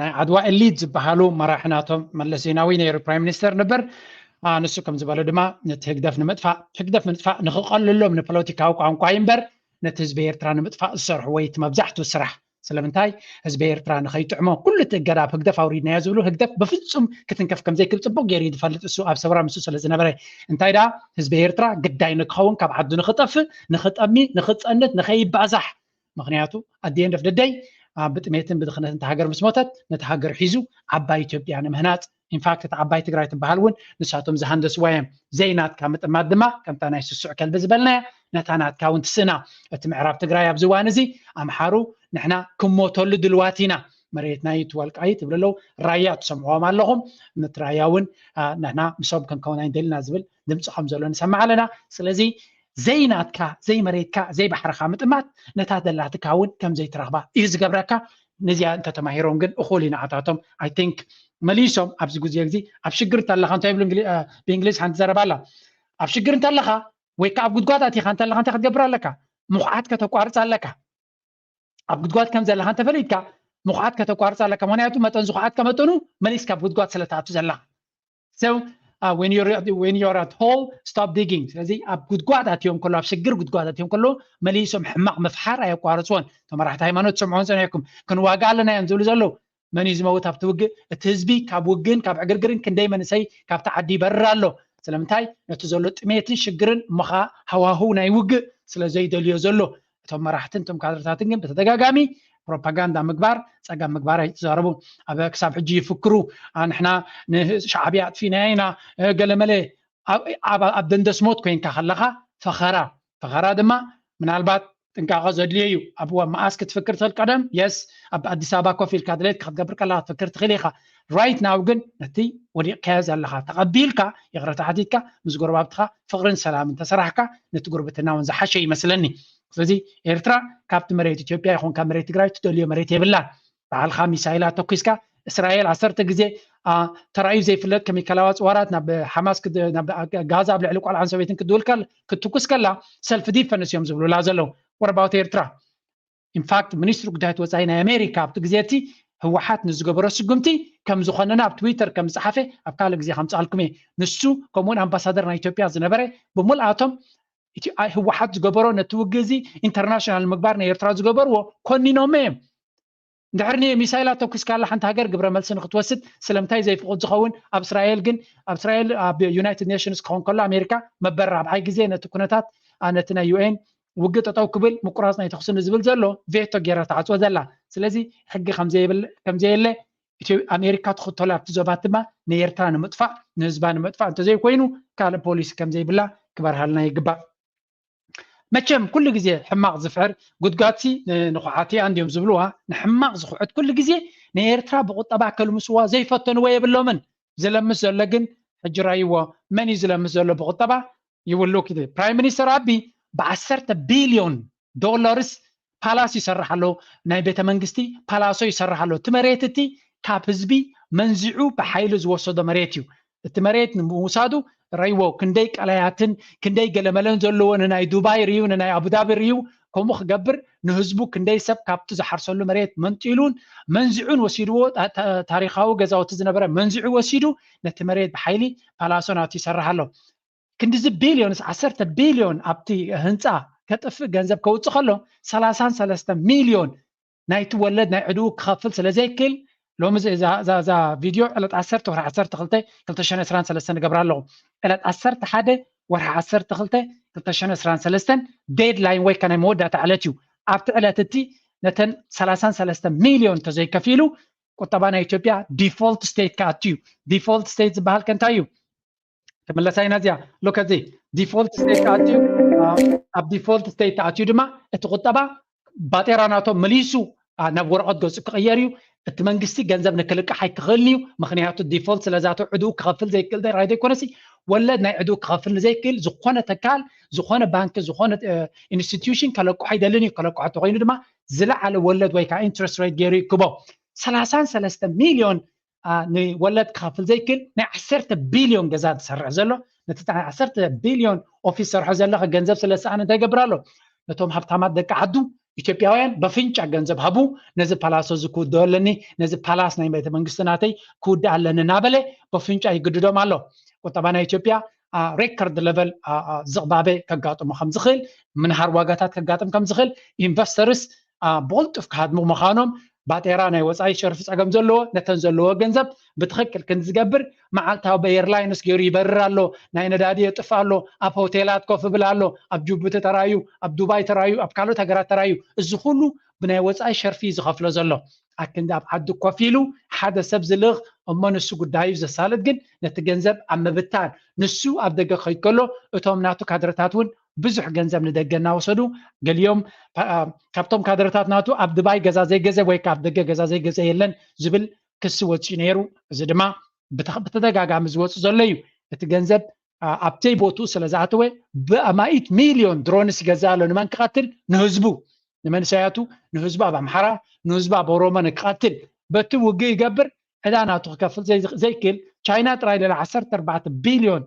ናይ ዓድዋ elite ዝበሃሉ መራሒ ናቶም መለስ ዜናዊ ነይሩ prime minister ነበር። ንሱ ከም ዝበሎ ድማ ነቲ ህግደፍ ንምጥፋእ ህግደፍ ንምጥፋእ ንክቐልሎም ንፖለቲካዊ ቋንቋ እምበር ነቲ ህዝቢ ኤርትራ ንምጥፋእ ዝሰርሑ ወይ እቲ መብዛሕትኡ ስራሕ ስለምንታይ ህዝቢ ኤርትራ ንኸይጥዕሞ ኩሉ እቲ እገዳ ኣብ ህግደፍ ኣውሪድናዮ ዝብሉ ህግደፍ ብፍጹም ክትንከፍ ከምዘይክል ጽቡቕ ገይሩ እዩ ዝፈልጥ እሱ ኣብ ሰውራ ምስኡ ስለ ዝነበረ እንታይ ደኣ ህዝቢ ኤርትራ ግዳይ ንክኸውን ካብ ዓዱ ንክጠፍእ ንክጠሚ ንክጸንት ንኸይባዛሕ ምክንያቱ ኣደየንደፍ ደደይ ብጥሜትን ብድኽነትን እታ ሃገር ምስ ሞተት ነቲ ሃገር ሒዙ ዓባይ ኢትዮጵያ ንምህናፅ ኢንፋክት እታ ዓባይ ትግራይ ትበሃል እውን ንሳቶም ዝሃንደስዋ እዮም። ዘይናትካ ምጥማት ድማ ከምታ ናይ ስሱዕ ከልቢ ዝበልናያ ነታ ናትካ እውን ትስእና። እቲ ምዕራብ ትግራይ ኣብዚ እዋን እዚ ኣምሓሩ ንሕና ክሞተሉ ድልዋት ኢና። መሬትና እዩ እቲ ወልቃይት ይብሉ ኣለዉ። ራያ ትሰምዕዎም ኣለኹም። ነቲ ራያ እውን ንሕና ምሶም ክንከውን ኣይንደልና ዝብል ድምፂ ከም ዘሎ ንሰምዕ ኣለና። ስለዚ ዘይናትካ ዘይመሬትካ ዘይባሕርኻ ምጥማት ነታ ደላትካ እውን ከም ዘይትረኽባ እዩ ዝገብረካ። ነዚኣ እንተተማሂሮም ግን እኹል እዩ ንዓታቶም። I think መሊሶም ኣብዚ ግዜ እዚ ኣብ ሽግር እንተለኻ እንታይ ይብሉ ብእንግሊዝ ሓንቲ ዘረባ ኣላ። ኣብ ሽግር እንተለኻ ወይ ከዓ ኣብ ጉድጓድ ኣቲኻ እንተለኻ እንታይ ክትገብር ኣለካ? ምኹዓት ከተቋርፅ ኣለካ። ኣብ ጉድጓድ ከም ዘለኻ እንተፈሊጥካ ምኹዓት ከተቋርፅ ኣለካ። ምክንያቱ መጠን ዝኹዓትካ መጠኑ መሊስካ ኣብ ጉድጓድ ስለ ትኣቱ ዘለኻ። So uh, when you're when you're at hole, stop digging። ስለዚ ኣብ ጉድጓድ ኣትዮም ከሎ ኣብ ሽግር ጉድጓድ ኣትዮም ከሎ መሊሶም ሕማቕ ምፍሓር ኣየቋርፅዎን። እቶም መራሕቲ ሃይማኖት ትሰምዑ ጸኒሕኩም ክንዋጋ ኣለና እዮም ዝብሉ ዘለዉ። መን እዩ ዝመውት ኣብቲ ውግእ? እቲ ህዝቢ ካብ ውግእን ካብ ዕግርግርን ክንደይ መንእሰይ ካብቲ ዓዲ ይበርር ኣሎ። ስለምንታይ? ነቲ ዘሎ ጥሜትን ሽግርን እሞ ኸዓ ሃዋህው ናይ ውግእ ስለ ዘይደልዮ ዘሎ። እቶም መራሕትን እቶም ካድረታትን ግን ብተደጋጋሚ ፕሮፓጋንዳ ምግባር ፀገም ምግባር ኣይተዛረቡን። ኣብ ክሳብ ሕጂ ይፍክሩ ንሕና ንሻዕብያ ኣጥፊናያ ኢና ገለመለ ኣብ ደንደስ ሞት ኮይንካ ከለኻ ፈኸራ ፈኸራ ድማ ምናልባት ጥንቃቐ ዘድልዮ እዩ። ኣብ መኣስ ክትፍክር ትኽእል ቀደም የስ ኣብ ኣዲስ ኣበባ ኮፍ ኢልካ ድሌትካ ክትገብር ከለኻ ክትፍክር ትኽእል ኢኻ። right now ግን ነቲ ወዲቕካዮ ዘለኻ ተቐቢልካ፣ ይቕረታ ሓቲትካ፣ ምስ ጎረባብትኻ ፍቕርን ሰላምን ተሰራሕካ፣ ነቲ ጉርብትና እውን ዝሓሸ ይመስለኒ። ስለዚ ኤርትራ ካብቲ መሬት ኢትዮጵያ ይኹን ካብ መሬት ትግራይ ትደልዮ መሬት የብላን። ባዕልኻ ሚሳይላት ተኩስካ፣ እስራኤል ዓሰርተ ግዜ ተራእዩ ዘይፍለጥ ኬሚካላዊ ኣፅዋራት ናብ ሓማስ፣ ናብ ጋዛ ኣብ ልዕሊ ቆልዓን ሰበይትን ክትውል ክትትኩስ ከላ፣ ሰልፍ ዲፈንስ እዮም ዝብሉላ ዘለዉ። ወረባውት ኤርትራ? ኢንፋክት ሚኒስትሪ ጉዳያት ወፃኢ ናይ ኣሜሪካ ኣብቲ ግዜ እቲ ህወሓት ንዝገበሮ ስጉምቲ ከም ዝኾነና ኣብ ትዊተር ከም ዝፀሓፈ ኣብ ካልእ ግዜ ከምፅኣልኩም እየ። ንሱ ከምኡውን ኣምባሳደር ናይ ኢትዮጵያ ዝነበረ ብምልኣቶም ህወሓት ዝገበሮ ነቲ ውግእ እዚ ኢንተርናሽናል ንምግባር ናይ ኤርትራ ዝገበርዎ ኮኒኖም እዮም። እንድሕር ን ሚሳይላት ተኩስካላ ሓንቲ ሃገር ግብረ መልሲ ንክትወስድ ስለምንታይ ዘይፍቑድ ዝኸውን? ኣብ እስራኤል ግን ኣብ እስራኤል ኣብ ዩናይትድ ኔሽንስ ክኸውን ከሎ ኣሜሪካ መበል ራብዓይ ግዜ ነቲ ኩነታት ነቲ ናይ ዩኤን ውግእ ጠጠው ክብል ምቁራፅ ናይ ተኩሲ ንዝብል ዘሎ ቬቶ ገይራ ተዓፅወ ዘላ። ስለዚ ሕጊ ከምዘየለ ኣሜሪካ ትኽተሎ ኣብቲ ዞባት ድማ ንኤርትራ ንምጥፋእ ንህዝባ ንምጥፋእ እንተዘይኮይኑ ካልእ ፖሊሲ ከምዘይብላ ክበርሃልና ይግባእ። መቸም ኩሉ ግዜ ሕማቕ ዝፍዕር ጉድጓድሲ ንኹዓቲ እንዲዮም ዝብልዋ። ንሕማቕ ዝኹዕት ኩሉ ግዜ ንኤርትራ ብቁጠባ ከልምስዋ ዘይፈተንዎ የብሎምን። ዝለምስ ዘሎ ግን ሕጂ ራይዎ። መን እዩ ዝለምስ ዘሎ ብቁጠባ? ይውሉ ኪ ፕራይም ሚኒስተር ኣቢ ብዓሰርተ ቢልዮን ዶላርስ ፓላስ ይሰርሕ ኣሎ። ናይ ቤተ መንግስቲ ፓላሶ ይሰርሕ ኣሎ። እቲ መሬት እቲ ካብ ህዝቢ መንዚዑ ብሓይሊ ዝወሰዶ መሬት እዩ። እቲ መሬት ንምውሳዱ ረይዎ ክንደይ ቀላያትን ክንደይ ገለመለን ዘለዎ ንናይ ዱባይ ርዩ ንናይ ኣቡዳቢ ርዩ ከምኡ ክገብር ንህዝቡ ክንደይ ሰብ ካብቲ ዝሓርሰሉ መሬት መንጢሉን መንዚዑን ወሲድዎ። ታሪካዊ ገዛውቲ ዝነበረ መንዚዑ ወሲዱ ነቲ መሬት ብሓይሊ ፓላሶ ናቱ ይሰርሕ ኣሎ። ክንዲዚ ቢልዮንስ ዓሰርተ ቢልዮን ኣብቲ ህንፃ ከጥፍእ ገንዘብ ከውፅእ ከሎ ሰላሳን ሰለስተ ሚልዮን ናይቲ ወለድ ናይ ዕድኡ ክኸፍል ስለ ዘይክል ሎሚ እዛ ቪድዮ ዕለት ዓሰርተ ወርሒ ዓሰርተ ክልተ ክልተ ሽሕን ዕስራን ሰለስተን እገብራ ኣለኹ። ዕለት ዓሰርተ ሓደ ወርሒ ዓሰርተ ክልተ ክልተ ሽሕን ዕስራን ሰለስተን ዴድላይን ወይ ከ ናይ መወዳእታ ዕለት እዩ። ኣብቲ ዕለት እቲ ነተን ሰላሳን ሰለስተ ሚልዮን እንተዘይከፊሉ ቁጠባ ናይ ኢትዮጵያ ዲፎልት ስቴት ክኣቱ እዩ። ዲፎልት ስቴት ዝበሃል ከ እንታይ እዩ? ክምለሳ ኢና እዚኣ ሎከዚ ዲፎልት ስቴት ተኣትዩ ኣብ ዲፎልት ስቴት ተኣትዩ ድማ እቲ ቁጠባ ባጤራ ናቶም መሊሱ ናብ ወረቐት ገፁ ክቕየር እዩ። እቲ መንግስቲ ገንዘብ ንክልቃሕ ኣይክኽእልን እዩ። ምክንያቱ ዲፎልት ስለዛተው ዕድኡ ክኸፍል ዘይክእል ራይ ዘይኮነሲ ወለድ ናይ ዕድኡ ክኸፍል ንዘይክእል ዝኾነ ተካል ዝኾነ ባንክ ዝኾነ ኢንስቲትዩሽን ከለቁሕ ኣይደልን እዩ። ከለቁሕ ተኮይኑ ድማ ዝለዓለ ወለድ ወይ ከዓ ኢንትረስት ሬት ገይሩ ይክቦ። ሰላሳን ሰለስተ ሚልዮን ንወለድ ክኸፍል ዘይክእል ናይ ዓሰርተ ቢልዮን ገዛ ዝሰርሕ ዘሎ ነቲ ዓሰርተ ቢልዮን ኦፊስ ሰርሖ ዘለኸ ገንዘብ ስለ ዝሰኣነ እንታይ ይገብር ኣሎ? ነቶም ሃብታማት ደቂ ዓዱ ኢትዮጵያውያን በፍንጫ ገንዘብ ሃቡ፣ ነዚ ፓላሶ እዚ ክውድኦ ኣለኒ፣ ነዚ ፓላስ ናይ ቤተ መንግስቲ ናተይ ክውድእ ኣለኒ እናበለ በፍንጫ ይግድዶም ኣሎ። ቁጠባ ናይ ኢትዮጵያ ሬከርድ ለቨል ዝቕባበ ከጋጥሞ ከም ዝኽእል፣ ምንሃር ዋጋታት ከጋጥም ከም ዝኽእል፣ ኢንቨስተርስ ብቕልጡፍ ክሃድሙ ምዃኖም ባጤራ ናይ ወፃኢ ሸርፊ ፀገም ዘለዎ ነተን ዘለዎ ገንዘብ ብትኽክል ክንዝገብር መዓልታዊ ብኤርላይንስ ገይሩ ይበርር ኣሎ። ናይ ነዳዲ የጥፍእ ኣሎ። ኣብ ሆቴላት ኮፍ ይብል ኣሎ። ኣብ ጅቡቲ ተራዩ፣ ኣብ ዱባይ ተራዩ፣ ኣብ ካልኦት ሃገራት ተራዩ። እዚ ኩሉ ብናይ ወፃኢ ሸርፊ እዩ ዝኸፍሎ ዘሎ። ኣክንዲ ኣብ ዓዲ ኮፍ ኢሉ ሓደ ሰብ ዝልእኽ እሞ ንሱ ጉዳዩ ዘሳልጥ ግን ነቲ ገንዘብ ኣብ ምብታን ንሱ ኣብ ደገ ክኸይድ ከሎ እቶም ናቱ ካድረታት እውን ብዙሕ ገንዘብ ንደገ እናወሰዱ ገሊኦም ካብቶም ካድረታት ናቱ ኣብ ድባይ ገዛ ዘይገዘ ወይ ካብ ደገ ገዛ ዘይገዘ የለን ዝብል ክሲ ወፂኡ ነይሩ። እዚ ድማ ብተደጋጋሚ ዝወፁ ዘሎ እዩ። እቲ ገንዘብ ኣብ ዘይቦትኡ ስለ ዝኣተወ ብኣማኢት ሚልዮን ድሮንስ ይገዝእ ኣሎ። ንመን ክቐትል? ንህዝቡ፣ ንመንሰያቱ፣ ንህዝቡ ኣብ ኣምሓራ፣ ንህዝቡ ኣብ ኦሮሞ ንክቐትል በቲ ውግእ ይገብር። ዕዳ ናቱ ክከፍል ዘይክእል ቻይና ጥራይ ልዕሊ ዓሰርተ ኣርባዕተ ቢልዮን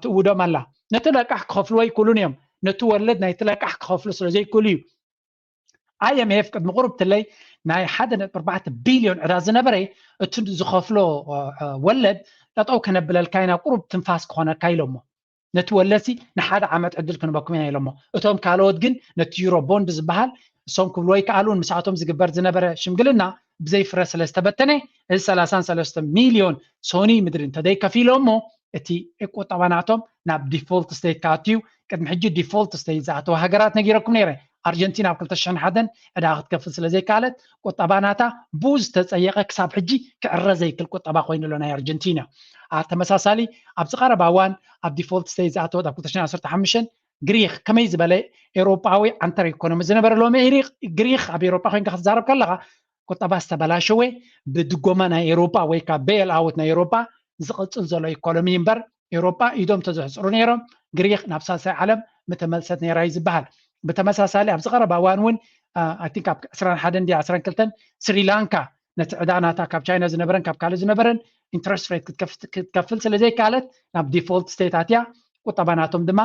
ትእውዶም ኣላ። ነቲ ለቃሕ ክኸፍልዎ ኣይክእሉን እዮም። ነቲ ወለድ ናይቲ ለቃሕ ክኸፍሉ ስለ ዘይክእሉ እዩ። ኣይኤምኤፍ ቅድሚ ቁሩብ ትለይ ናይ ሓደ ነጥቢ ኣርባዕተ ቢልዮን ዕዳ ዝነበረ እቲ ዝኸፍሎ ወለድ ጠጠው ከነብለልካ ኢና ቁሩብ ትንፋስ ክኾነካ ኢሎሞ። ነቲ ወለድሲ ንሓደ ዓመት ዕድል ክንበኩም ኢና ኢሎሞ። እቶም ካልኦት ግን ነቲ ዩሮ ቦንድ ዝበሃል እሶም ክብልዎ ይከኣሉን ምስኣቶም ዝግበር ዝነበረ ሽምግልና ብዘይ ፍረ ስለ ዝተበተነ እዚ ሰላሳን ሰለስተ ሚልዮን ሶኒ ምድሪ እንተደይከፊሎ እሞ እቲ ቁጠባ ናቶም ናብ ዲፎልት ስቴት ክኣትዩ ቅድሚ ሕጂ ዲፎልት ስቴት ዝኣተወ ሃገራት ነጊረኩም ነይረ። ኣርጀንቲና ኣብ ክልተ ሽሕን ሓደን ዕዳ ክትከፍል ስለ ዘይከኣለት ቁጠባ ናታ ብኡ ዝተፀየቐ ክሳብ ሕጂ ክዕረ ዘይክል ቁጠባ ኮይኑ ኣሎ ናይ ኣርጀንቲና። ተመሳሳሊ ኣብዚ ቀረባ እዋን ኣብ ዲፎልት ስቴት ዝኣተወት ኣብ ክልተ ሽሕን ዓሰርተ ሓሙሽተን ግሪክ ከመይ ዝበለ ኤውሮጳዊ ዓንተር ኢኮኖሚ ዝነበረ ሎሚ ግሪክ ኣብ ኤውሮጳ ኮይንካ ክትዛረብ ከለካ ቁጠባ ዝተበላሸወ ብድጎማ ናይ ኤሮጳ ወይ ከዓ ቤል ኣውት ናይ ኤሮጳ ዝቕፅል ዘሎ ኢኮኖሚ እምበር ኤሮጳ ኢዶም ተዘሕፅሩ ነይሮም። ግሪክ ናብ ሳልሳይ ዓለም ምተመልሰት ነይራ እዩ ዝበሃል። ብተመሳሳሊ ኣብዚ ቀረባ እዋን እውን ኣይ ቲንክ ኣብ ዕስራን ሓደን ድያ ዕስራን ክልተን ስሪላንካ ነቲ ዕዳ ናታ ካብ ቻይና ዝነበረን ካብ ካልእ ዝነበረን ኢንትረስት ሬት ክትከፍል ስለ ዘይከኣለት ናብ ዲፎልት ስቴት ኣትያ። ቁጠባ ናቶም ድማ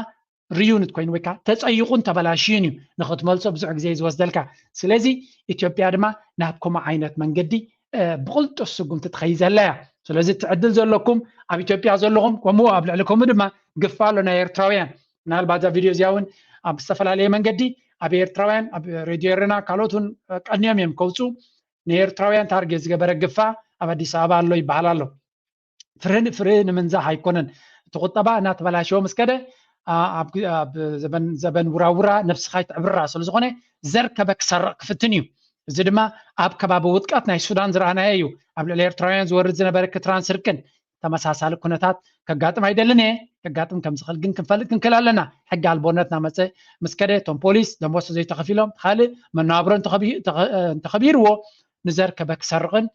ሪዩንት ኮይኑ ወይ ከዓ ተፀይቑን ተበላሽዩን እዩ ንክትመልሶ ብዙሕ ግዜ እዩ ዝወስደልካ። ስለዚ ኢትዮጵያ ድማ ናብ ከምኡ ዓይነት መንገዲ ብቕልጡፍ ስጉምቲ ትኸይድ ዘላ እያ። ስለዚ እቲ ዕድል ዘለኩም ኣብ ኢትዮጵያ ዘለኹም ከምኡ ኣብ ልዕሊ ከምኡ ድማ ግፋ ኣሎ ናይ ኤርትራውያን ምናልባት እዛ ቪድዮ እዚኣ እውን ኣብ ዝተፈላለየ መንገዲ ኣብ ኤርትራውያን ኣብ ሬድዮ ኤረና ካልኦት እውን ቀንዮም እዮም ከውፁ ንኤርትራውያን ታርጌት ዝገበረ ግፋ ኣብ ኣዲስ ኣበባ ኣሎ ይበሃል ኣሎ። ፍረ ፍረ ንምንዛሕ ኣይኮነን። እቲ ቁጠባ እናተበላሸወ ምስ ከደ ኣብ ዘበን ውራውራ ነብስኻ ይትዕብራ ስለ ዝኾነ ዘር ከበ ክሰርቕ ክፍትን እዩ። እዚ ድማ ኣብ ከባቢ ውጥቀት ናይ ሱዳን ዝረኣናዮ እዩ። ኣብ ልዕሊ ኤርትራውያን ዝወርድ ዝነበረ ክትራን ስርቅን ተመሳሳሊ ኩነታት ከጋጥም ኣይደልን እየ። ከጋጥም ከም ዝኽእል ግን ክንፈልጥ ክንክእል ኣለና። ሕጊ ኣልቦነት እናመፀ ምስ ከደ እቶም ፖሊስ ደሞዝ ዘይተኸፊሎም ካልእ መነባብሮ እንተኸቢርዎ ንዘር ከበ ክሰርቕን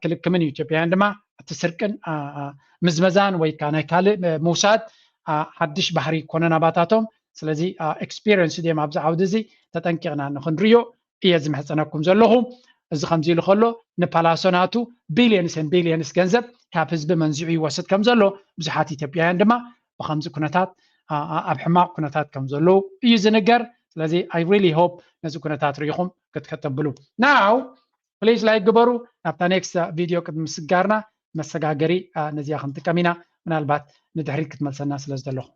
ክልክምን እዩ። ኢትዮጵያውያን ድማ እቲ ስርቅን ምዝመዛን ወይ ከዓ ናይ ካልእ ምውሳድ ሓድሽ ባህሪ ይኮነ ናባታቶም። ስለዚ ኤክስፒሪየንስ ድዮም ኣብዚ ዓውዲ እዚ ተጠንቂቕና ንክንሪዮ እየ ዝምሕፀነኩም ዘለኹ። እዚ ከምዚ ኢሉ ከሎ ንፓላሶ ናቱ ቢልየንስ ን ቢልየንስ ገንዘብ ካብ ህዝቢ መንዚዑ ይወስድ ከም ዘሎ ብዙሓት ኢትዮጵያውያን ድማ ብከምዚ ኩነታት ኣብ ሕማቕ ኩነታት ከም ዘለዉ እዩ ዝንገር። ስለዚ I really hope ነዚ ኩነታት ርኢኹም ክትከተብሉ ናው ፕሊዝ ላይክ ግበሩ። ናብታ ኔክስት ቪድዮ ቅድሚ ምስጋርና መሰጋገሪ ነዚኣ ክንጥቀም ኢና። ምናልባት ንድሕሪት ክትመልሰና ስለ ዝደለኹ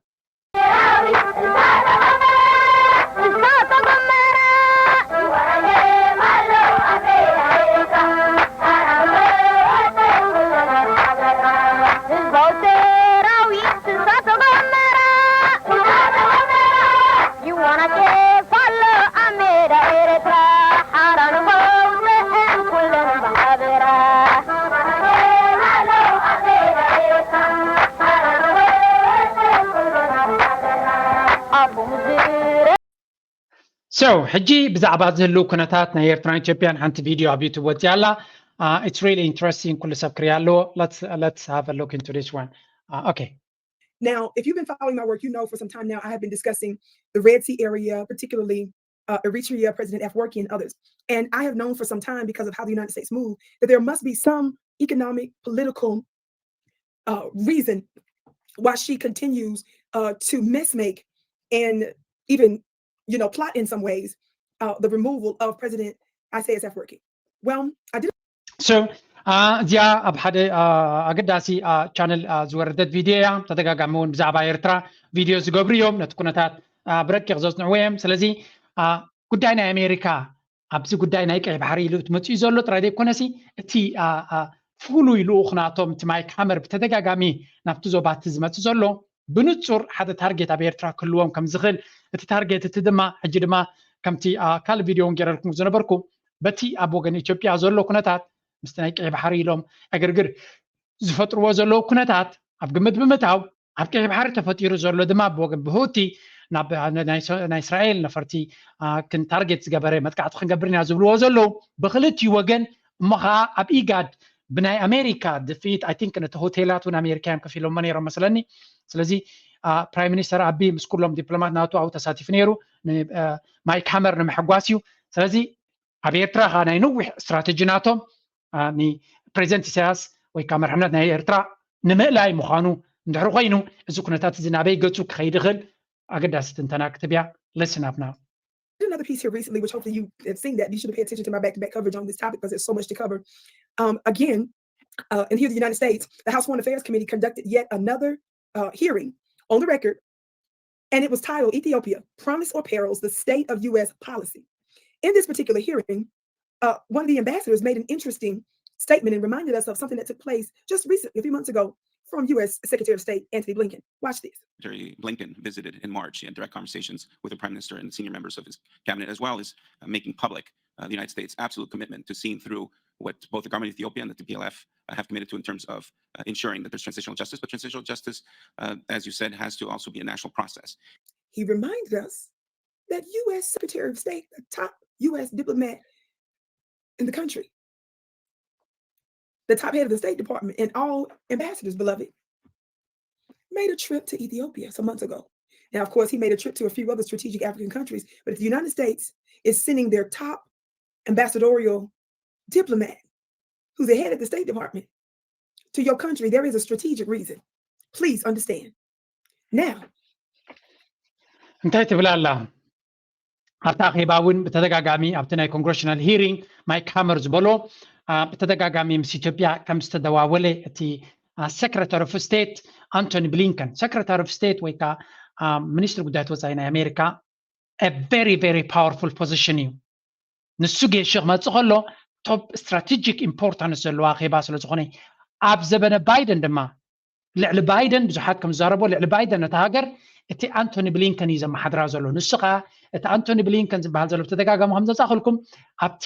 So ሕጂ ብዛዕባ ዝህልው ኩነታት ናይ ኤርትራን ኢትዮጵያን ሓንቲ ቪድዮ ኣብ ዩቱብ ወፂኣ ኣላ። It's really interesting ኩሉ ሰብ ክሪኣ ኣለዎ። Let's have a look into this one. Okay. Now, if you've been following my work, you know for some time now I have been discussing the Red Sea area, particularly uh, Eritrea, President Afwerki, and others. And I have known for some time, because of how the United States move, that there must be some economic, political uh, reason why she continues uh, to mess make and even, you know, plot in some ways uh, the removal of President Isaias Afwerki. Well, I did so እዚኣ ኣብ ሓደ ኣገዳሲ ቻነል ዝወረደት ቪድዮ እያ። ተደጋጋሚ እውን ብዛዕባ ኤርትራ ቪድዮ ዝገብሩ እዮም። ነቲ ኩነታት ብረቂቕ ዘጽንዕዎ እዮም። ስለዚ ጉዳይ ናይ ኣሜሪካ ኣብዚ ጉዳይ ናይ ቀይ ባሕሪ ኢሉ መፅኡ ዘሎ ጥራይ ዘይኮነሲ እቲ ፍሉይ ልኡኽ ናቶም እቲ ማይክ ሃመር ብተደጋጋሚ ናብቲ ዞባ እቲ ዝመፅእ ዘሎ ብንፁር ሓደ ታርጌት ኣብ ኤርትራ ክህልዎም ከም ዝኽእል እቲ ታርጌት እቲ ድማ ሕጂ ድማ ከምቲ ካልእ ቪድዮ እውን ገይረልኩም ዝነበርኩ በቲ ኣብ ወገን ኢትዮጵያ ዘሎ ኩነታት ምስቲ ናይ ቀይ ባሕሪ ኢሎም ዕግርግር ዝፈጥርዎ ዘለዉ ኩነታት ኣብ ግምት ብምእታው ኣብ ቀይ ባሕሪ ተፈጢሩ ዘሎ ድማ ብወገን ብሁቲ ናብ ናይ እስራኤል ነፈርቲ ክንታርጌት ዝገበረ መጥቃዕቲ ክንገብር ኢና ዝብልዎ ዘለዉ ብክልቲኡ ወገን እሞ ከዓ ኣብ ኢጋድ ብናይ ኣሜሪካ ድፍኢት ኣይ ቲንክ ነቲ ሆቴላት እውን ኣሜሪካ እዮም ከፊሎሞ ነይሮም መስለኒ። ስለዚ ፕራይም ሚኒስተር ኣቢ ምስ ኩሎም ዲፕሎማት ናቱ ኣብኡ ተሳቲፉ ነይሩ። ማይክ ሃመር ንምሕጓስ እዩ። ስለዚ ኣብ ኤርትራ ከዓ ናይ ነዊሕ ስትራተጂ ናቶም ንፕሬዚደንት ኢሳያስ ወይ ከዓ መርሕነት ናይ ኤርትራ ንምእላይ ምዃኑ እንድሕሪ ኮይኑ እዚ ኩነታት እዚ ናበይ ገፁ ክኸይድ ይኽእል ኣገዳሲ ትንተና ክትብያ listen up now. Another piece here recently, which hopefully you have seen that. You should pay attention to my back-to-back coverage on this topic because there's so much to cover. Um, again, uh, and here in the United States, the House Foreign Affairs Committee conducted yet another uh, hearing on the record, and it was titled Ethiopia, Promise or Perils, the State of U S Policy. In this particular hearing, uh, one of the ambassadors made an interesting statement and reminded us of something that took place just recently, a few months ago, from U S Secretary of State Antony Blinken. Watch this. Secretary Blinken visited in March. He had direct conversations with the Prime Minister and senior members of his cabinet, as well as uh, making public uh, the United States' absolute commitment to seeing through what both the government of Ethiopia and the T P L F uh, have committed to in terms of uh, ensuring that there's transitional justice. But transitional justice, uh, as you said, has to also be a national process. He reminded us that U S Secretary of State, the top U S diplomat in the country, the top head of the State Department and all ambassadors, beloved, made a trip to Ethiopia some months ago. Now, of course, he made a trip to a few other strategic African countries, but if the United States is sending their top ambassadorial diplomat, who's the head of the State Department, to your country, there is a strategic reason. Please understand. Now, እንታይ ትብል ኣላ? ኣብቲ ኣኼባ እውን ብተደጋጋሚ ኣብቲ ናይ ኮንግረሽናል ሂሪንግ ማይክ ሃመር ዝበሎ ብተደጋጋሚ ምስ ኢትዮጵያ ከም ዝተደዋወለ እቲ ሰክረታሪ ኦፍ ስቴት ኣንቶኒ ብሊንከን፣ ሰክረታሪ ኦፍ ስቴት ወይ ከዓ ሚኒስትሪ ጉዳያት ወፃኢ ናይ ኣሜሪካ፣ very very powerful position እዩ። ንሱ ጌሹ ክመፅእ ከሎ ቶፕ ስትራቴጂክ ኢምፖርታንስ ዘለዎ ኣኼባ ስለ ዝኾነ፣ ኣብ ዘበነ ባይደን ድማ ልዕሊ ባይደን ብዙሓት ከም ዝዛረቦ፣ ልዕሊ ባይደን ነታ ሃገር እቲ ኣንቶኒ ብሊንከን እዩ ዘመሓድራ ዘሎ። ንሱ ከዓ እቲ ኣንቶኒ ብሊንከን ዝበሃል ዘሎ ብተደጋጋሚ ከም ዘጻእኩልኩም ኣብቲ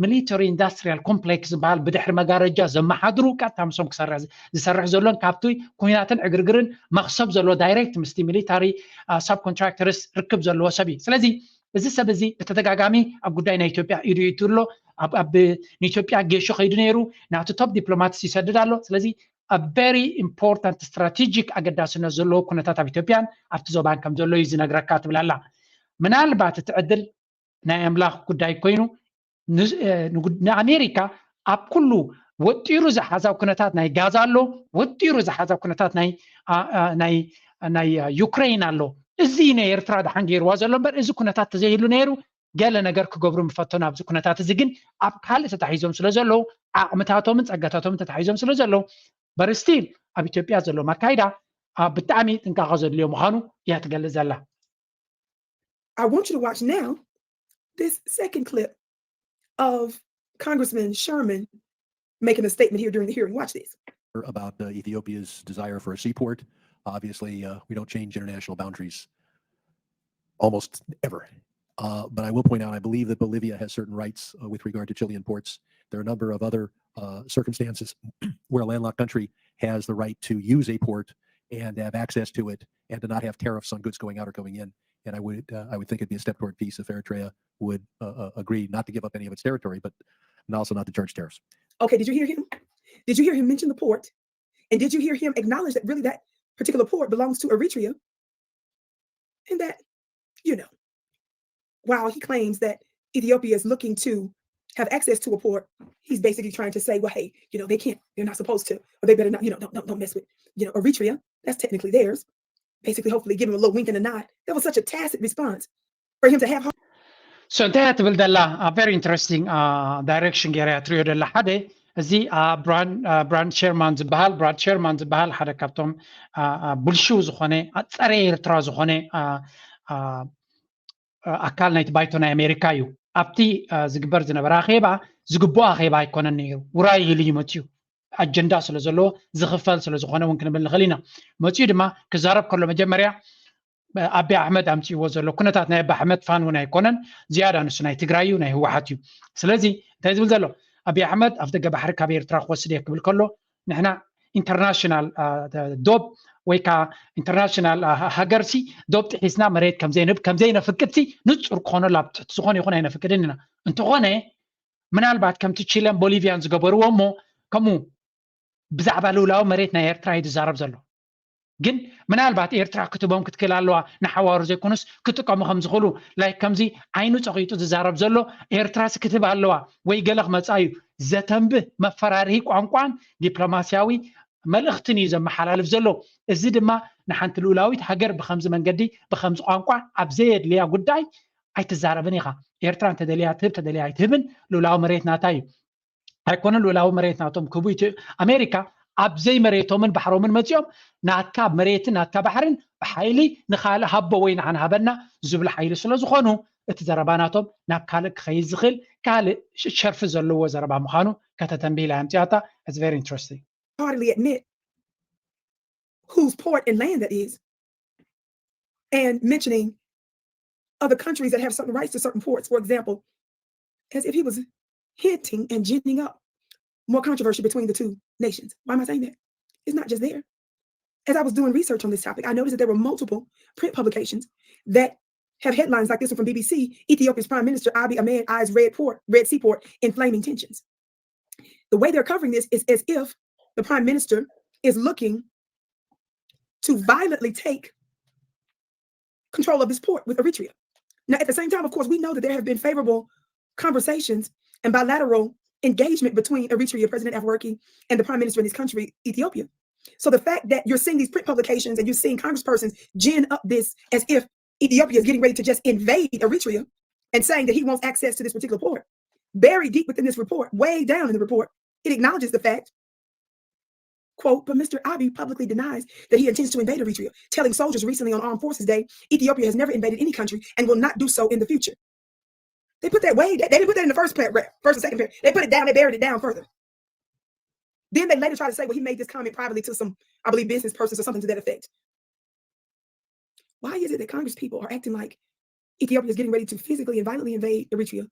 ሚሊተሪ ኢንዳስትሪያል ኮምፕሌክስ ዝበሃል ብድሕሪ መጋረጃ ዘመሓድሩ ቀጥታ ምስኦም ክሰርሕ ዝሰርሕ ዘሎን ካብቲ ኩናትን ዕግርግርን መኽሰብ ዘለዎ ዳይሬክት ምስቲ ሚሊታሪ ሳብ ኮንትራክተርስ ርክብ ዘለዎ ሰብ እዩ። ስለዚ እዚ ሰብ እዚ ብተደጋጋሚ ኣብ ጉዳይ ናይ ኢትዮጵያ ኢዱ ይእቱ ኣሎ። ኣብ ንኢትዮጵያ ጌሾ ከይዱ ነይሩ፣ ናቲ ቶፕ ዲፕሎማትስ ይሰድድ ኣሎ። ስለዚ ኣብ ቨሪ ኢምፖርታንት ስትራቴጂክ ኣገዳስነት ዘለዎ ኩነታት ኣብ ኢትዮጵያን ኣብቲ ዞባን ከም ዘሎ እዩ ዝነግረካ ትብል ኣላ። ምናልባት እቲ ዕድል ናይ ኣምላኽ ጉዳይ ኮይኑ ንኣሜሪካ ኣብ ኩሉ ወጢሩ ዝሓዛብ ኩነታት ናይ ጋዛ ኣሎ፣ ወጢሩ ዝሓዛብ ኩነታት ናይ ዩክሬን ኣሎ። እዚ ንኤርትራ ድሓን ገይርዋ ዘሎ እምበር እዚ ኩነታት ተዘይህሉ ነይሩ ገለ ነገር ክገብሩ ምፈተኑ። ኣብዚ ኩነታት እዚ ግን ኣብ ካልእ ተታሒዞም ስለ ዘለዉ ዓቕምታቶምን ጸጋታቶምን ተታሒዞም ስለ ዘለዉ በርስቲል ኣብ ኢትዮጵያ ዘሎ ኣካይዳ ብጣዕሚ ጥንቃቐ ዘድልዮ ምዃኑ እያ ትገልጽ ዘላ። I want you to watch now this second clip of Congressman Sherman making a statement here during the hearing. Watch this. About uh, Ethiopia's desire for a seaport. Obviously, uh, we don't change international boundaries almost ever. Uh, but I will point out, I believe that Bolivia has certain rights uh, with regard to Chilean ports. There are a number of other uh, circumstances where a landlocked country has the right to use a port and have access to it and to not have tariffs on goods going out or coming in. And I would uh, I would think it'd be a step toward peace if Eritrea would uh, uh, agree not to give up any of its territory, but and also not to charge tariffs. Okay, did you hear him? Did you hear him mention the port? And did you hear him acknowledge that really that particular port belongs to Eritrea? And that, you know, while he claims that Ethiopia is looking to have access to a port, he's basically trying to say, well, hey, you know, they can't, they're not supposed to, or they better not, you know, don't, don't, don't mess with, you know, Eritrea. That's technically theirs. Basically, hopefully, give him a little wink and a nod. That was such a tacit response for him to have. So እንታይ ትብል ዘላ? Very interesting direction ገይራ ትሪኦ ዘላ። ሓደ እዚ ብራድ ሸርማን ዝበሃል ብራድ ሸርማን ዝበሃል ሓደ ካብቶም ብልሽው ዝኾነ ጸረ ኤርትራ ዝኾነ ኣካል ናይቲ ባይቶ ናይ ኣሜሪካ እዩ። ኣብቲ ዝግበር ዝነበረ ኣኼባ ዝግብኦ ኣኼባ ኣይኮነን ነይሩ። ውራይ ኢሉ እዩ መፅዩ። ኣጀንዳ ስለ ዘለዎ ዝኽፈል ስለ ዝኾነ እውን ክንብል ንኽእል ኢና። መፅዩ ድማ ክዛረብ ከሎ መጀመርያ ኣቢ ኣሕመድ ኣምፅእዎ ዘሎ ኩነታት ናይ ኣቢ ኣሕመድ ፋን እውን ኣይኮነን። ዝያዳ ንሱ ናይ ትግራይ እዩ፣ ናይ ህወሓት እዩ። ስለዚ እንታይ ዝብል ዘሎ ኣቢ ኣሕመድ ኣፍ ደገ ባሕሪ ካብ ኤርትራ ክወስድ እየ ክብል ከሎ ንሕና ኢንተርናሽናል ዶብ ወይ ከዓ ኢንተርናሽናል ሃገርሲ ዶብ ጥሒስና መሬት ከምዘይንህብ ከምዘይነፍቅድሲ ንፁር ክኾነሉ ኣብ ትሕቲ ዝኾነ ይኹን ኣይነፍቅድን ኢና። እንተኾነ ምናልባት ከምቲ ቺለን ቦሊቪያን ዝገበርዎ እሞ ከምኡ ብዛዕባ ልውላዊ መሬት ናይ ኤርትራ እዩ ዝዛረብ ዘሎ። ግን ምናልባት ኤርትራ ክትቦም ክትክእል ኣለዋ ንሓዋሩ ዘይኮኑስ ክጥቀሙ ከም ዝኽእሉ ላይክ ከምዚ ዓይኑ ፀቒጡ ዝዛረብ ዘሎ ኤርትራስ ክትህብ ኣለዋ ወይ ገለ ክመፃ እዩ ዘተንብህ መፈራርሂ ቋንቋን ዲፕሎማስያዊ መልእኽትን እዩ ዘመሓላልፍ ዘሎ። እዚ ድማ ንሓንቲ ልኡላዊት ሃገር ብከምዚ መንገዲ ብከምዚ ቋንቋ ኣብ ዘየድልያ ጉዳይ ኣይትዛረብን ኢኻ። ኤርትራ እንተደልያ ትህብ ተደልያ ኣይትህብን። ልኡላዊ መሬት ናታ እዩ። ኣይኮነን ልኡላዊ መሬት ናቶም ክህቡ ኢትዮ ኣሜሪካ ኣብ ዘይመሬቶምን ባሕሮምን መፂኦም ናትካ መሬትን ናትካ ባሕርን ብሓይሊ ንኻልእ ሃቦ ወይ ንዓን ሃበና ዝብሉ ሓይሊ ስለ ዝኾኑ እቲ ዘረባ ናቶም ናብ ካልእ ክኸይድ ዝኽእል ካልእ ሸርፊ ዘለዎ ዘረባ ምዃኑ ከተተንብህ ኢላ ኣምፅያታ። It's very interesting. Heartily admit whose port and land that is and mentioning other countries that have certain rights to certain ports, for example, as if he was hinting and ginning up more controversy between the two nations. Why am I saying that? It's not just there. As I was doing research on this topic, I noticed that there were multiple print publications that have headlines like this one from B B C: Ethiopia's Prime Minister Abiy Ahmed eyes Red Port, Red Seaport in flaming tensions. The way they're covering this is as if the prime minister is looking to violently take control of this port with Eritrea. Now, at the same time, of course, we know that there have been favorable conversations and bilateral engagement between Eritrea, President Afwerki, and the prime minister in his country, Ethiopia. So the fact that you're seeing these print publications and you're seeing congresspersons gin up this as if Ethiopia is getting ready to just invade Eritrea and saying that he wants access to this particular port. Buried deep within this report, way down in the report, it acknowledges the fact, quote, "But Mister Abiy publicly denies that he intends to invade Eritrea, telling soldiers recently on Armed Forces Day, Ethiopia has never invaded any country and will not do so in the future." They put that way, they didn't put that in the first paragraph, first and second paragraph. They put it down, they buried it down further. Then they later try to say, well, he made this comment privately to some, I believe, business persons or something to that effect. Why is it that Congress people are acting like Ethiopia is getting ready to physically and violently invade Eritrea?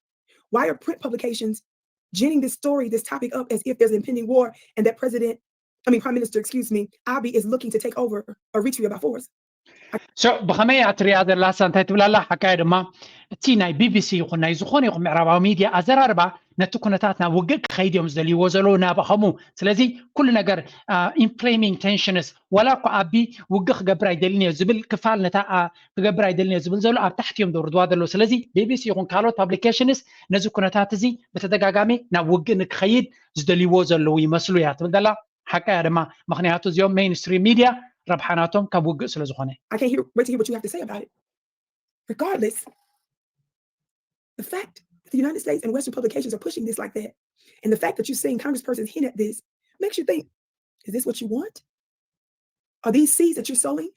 Why are print publications ginning this story, this topic up as if there's an impending war and that President, I mean, Prime Minister, excuse me, Abiy is looking to take over Eritrea by force? So ብኸመይ እያ ትሪኣ ዘላ? እሳ እንታይ ትብል ኣላ? ሓቃ ድማ እቲ ናይ ቢቢሲ ይኹን ናይ ዝኾነ ይኹን ምዕራባዊ ሚድያ ኣዘራርባ ነቲ ኩነታት ናብ ውግእ ክኸይድ እዮም ዝደልይዎ ዘለዉ ናባኸሙ። ስለዚ ኩሉ ነገር ኢንፍሌሚንግ ቴንሽንስ፣ ዋላ እኳ ኣቢ ውግእ ክገብር ኣይደልን እዮ ዝብል ክፋል፣ ነታ ክገብር ኣይደልን እዮ ዝብል ዘሎ ኣብ ታሕቲ እዮም ዘውርድዋ ዘለዉ። ስለዚ ቢቢሲ ይኹን ካልኦት ፓብሊኬሽንስ ነዚ ኩነታት እዚ ብተደጋጋሚ ናብ ውግእ ንክኸይድ ዝደልይዎ ዘለዉ ይመስሉ እያ ትብል ዘላ። ሓቃ እያ ድማ፣ ምክንያቱ እዚኦም ሜይንስትሪም ሚድያ ረብሓ ናቶም ካብ ውግእ ስለ ዝኾነ። I can't hear, wait to hear what you have to say about it. Regardless, the fact that the United States and Western publications are pushing this like that, and the fact that you're seeing congresspersons hint at this makes you think, is this what you want? Are these seeds that you're sowing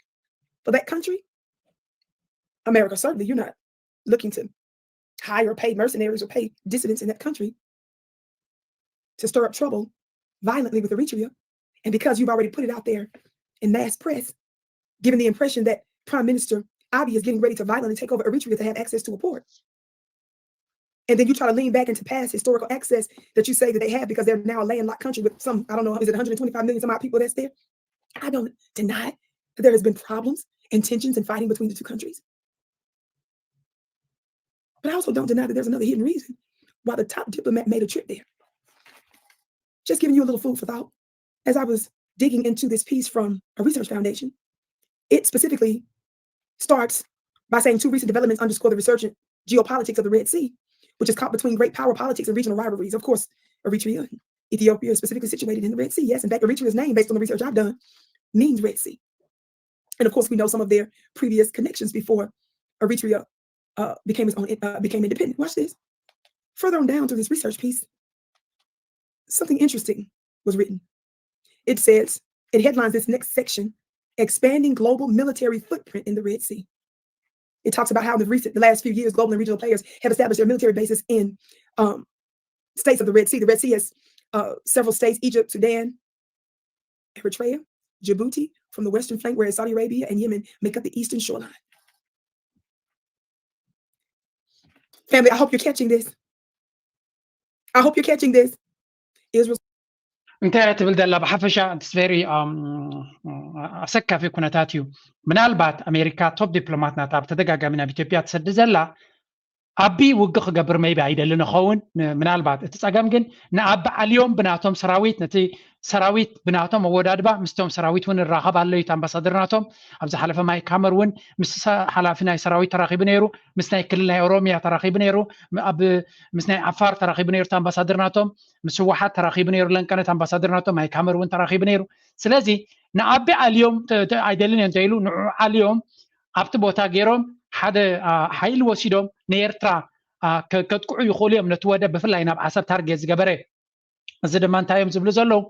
for that country? America, certainly you're not looking to hire or pay mercenaries or pay dissidents in that country to stir up trouble violently with Eritrea. And because you've already put it out there in mass press, giving the impression that Prime Minister Abiy is getting ready to violently take over Eritrea to have access to a port. And then you try to lean back into past historical access that you say that they have because they're now a landlocked country with some, I don't know, is it one hundred twenty-five million some odd people that's there? I don't deny that there has been problems and tensions and fighting between the two countries. But I also don't deny that there's another hidden reason why the top diplomat made a trip there. Just giving you a little food for thought. As I was digging into this piece from a research foundation, it specifically starts by saying two recent developments underscore the resurgent geopolitics of the Red Sea, which is caught between great power politics and regional rivalries. Of course, Eritrea and Ethiopia are specifically situated in the Red Sea. Yes, in fact, Eritrea's name, based on the research I've done, means Red Sea. And of course, we know some of their previous connections before Eritrea uh, became its own, uh, became independent. Watch this. Further on down through this research piece, something interesting was written. It says, it headlines this next section, "Expanding global military footprint in the Red Sea." It talks about how in the recent, the last few years, global and regional players have established their military bases in um, states of the Red Sea. The Red Sea has uh, several states: Egypt, Sudan, Eritrea, Djibouti, from the western flank, whereas Saudi Arabia and Yemen make up the eastern shoreline. Family, I hope you're catching this. I hope you're catching this. Israel's እንታይ እያ ትብል ዘላ? ብሓፈሻ it's very ኣሰካፊ ኩነታት እዩ። ምናልባት ኣሜሪካ ቶፕ ዲፕሎማት ናታ ብተደጋጋሚ ናብ ኢትዮጵያ ትሰዲ ዘላ ኣቢ ውግእ ክገብር maybe ኣይደልን ይኸውን። ምናልባት እቲ ጸገም ግን ንኣቢ ዓልዮም ብናቶም ሰራዊት፣ ነቲ ሰራዊት ብናቶም ኣወዳድባ ምስቶም ሰራዊት እውን ይራኸብ ኣሎ እዩ እቲ ኣምባሳደር ናቶም። ኣብ ዝሓለፈ ማይክ ሃመር እውን ምስ ሓላፊ ናይ ሰራዊት ተራኺቡ ነይሩ፣ ምስ ናይ ክልል ናይ ኦሮሚያ ተራኺቡ ነይሩ፣ ኣብ ምስ ናይ ዓፋር ተራኺቡ ነይሩ እቲ ኣምባሳደር ናቶም፣ ምስ ህወሓት ተራኺቡ ነይሩ ለንቀነት ኣምባሳደር ናቶም፣ ማይክ ሃመር እውን ተራኺቡ ነይሩ። ስለዚ ንኣቢ ዓልዮም ኣይደልን እዮ እንተኢሉ ንዑ ዓልዮም ኣብቲ ቦታ ገይሮም ሓደ ሓይሊ ወሲዶም ንኤርትራ ከጥቅዑ ይኽእሉ እዮም፣ ነቲ ወደብ ብፍላይ ናብ ዓሰብ ታርጌት ዝገበረ። እዚ ድማ እንታይ እዮም ዝብሉ ዘለዉ?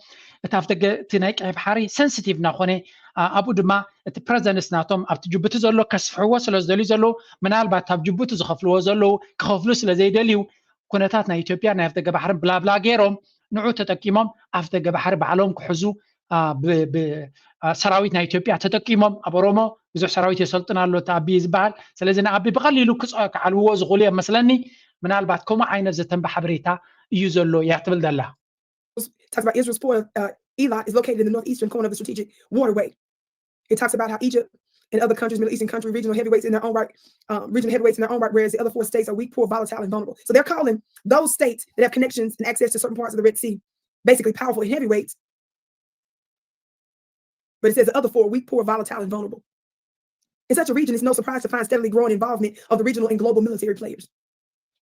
እቲ ኣፍደገ እቲ ናይ ቀይ ባሕሪ ሰንስቲቭ እናኾነ ኣብኡ ድማ እቲ ፕረዘንስ ናቶም ኣብቲ ጅቡቲ ዘሎ ከስፍሕዎ ስለ ዝደልዩ ዘለዉ፣ ምናልባት ኣብ ጅቡቲ ዝኸፍልዎ ዘለዉ ክኸፍሉ ስለ ዘይደልዩ ኩነታት ናይ ኢትዮጵያ ናይ ኣፍደገ ባሕርን ብላብላ ገይሮም ንዑ ተጠቂሞም ኣፍደገ ባሕሪ ባዕሎም ክሕዙ ሰራዊት ናይ ኢትዮጵያ ተጠቂሞም ኣብ ኦሮሞ ብዙሕ ሰራዊት የሰልጥን ኣሎ እቲ ኣቢ ዝበሃል። ስለዚ ንኣቢ ብቐሊሉ ክዓልውዎ ዝኽእሉ እዮም መስለኒ። ምናልባት ከምኡ ዓይነት ዘተንባ ሓበሬታ እዩ ዘሎ እያ ትብል ዘላ። Talks about Israel's port of uh, Eilat is located in the northeastern corner of the strategic waterway. It talks about how Egypt and other countries, Middle Eastern countries, regional heavyweights in their own right, um, regional heavyweights in their own right, whereas the other four states are weak, poor, volatile, and vulnerable. So they're calling those states that have connections and access to certain parts of the Red Sea basically powerful and heavyweights. But it says the other four weak, poor, volatile, and vulnerable. In such a region, it's no surprise to find steadily growing involvement of the regional and global military players.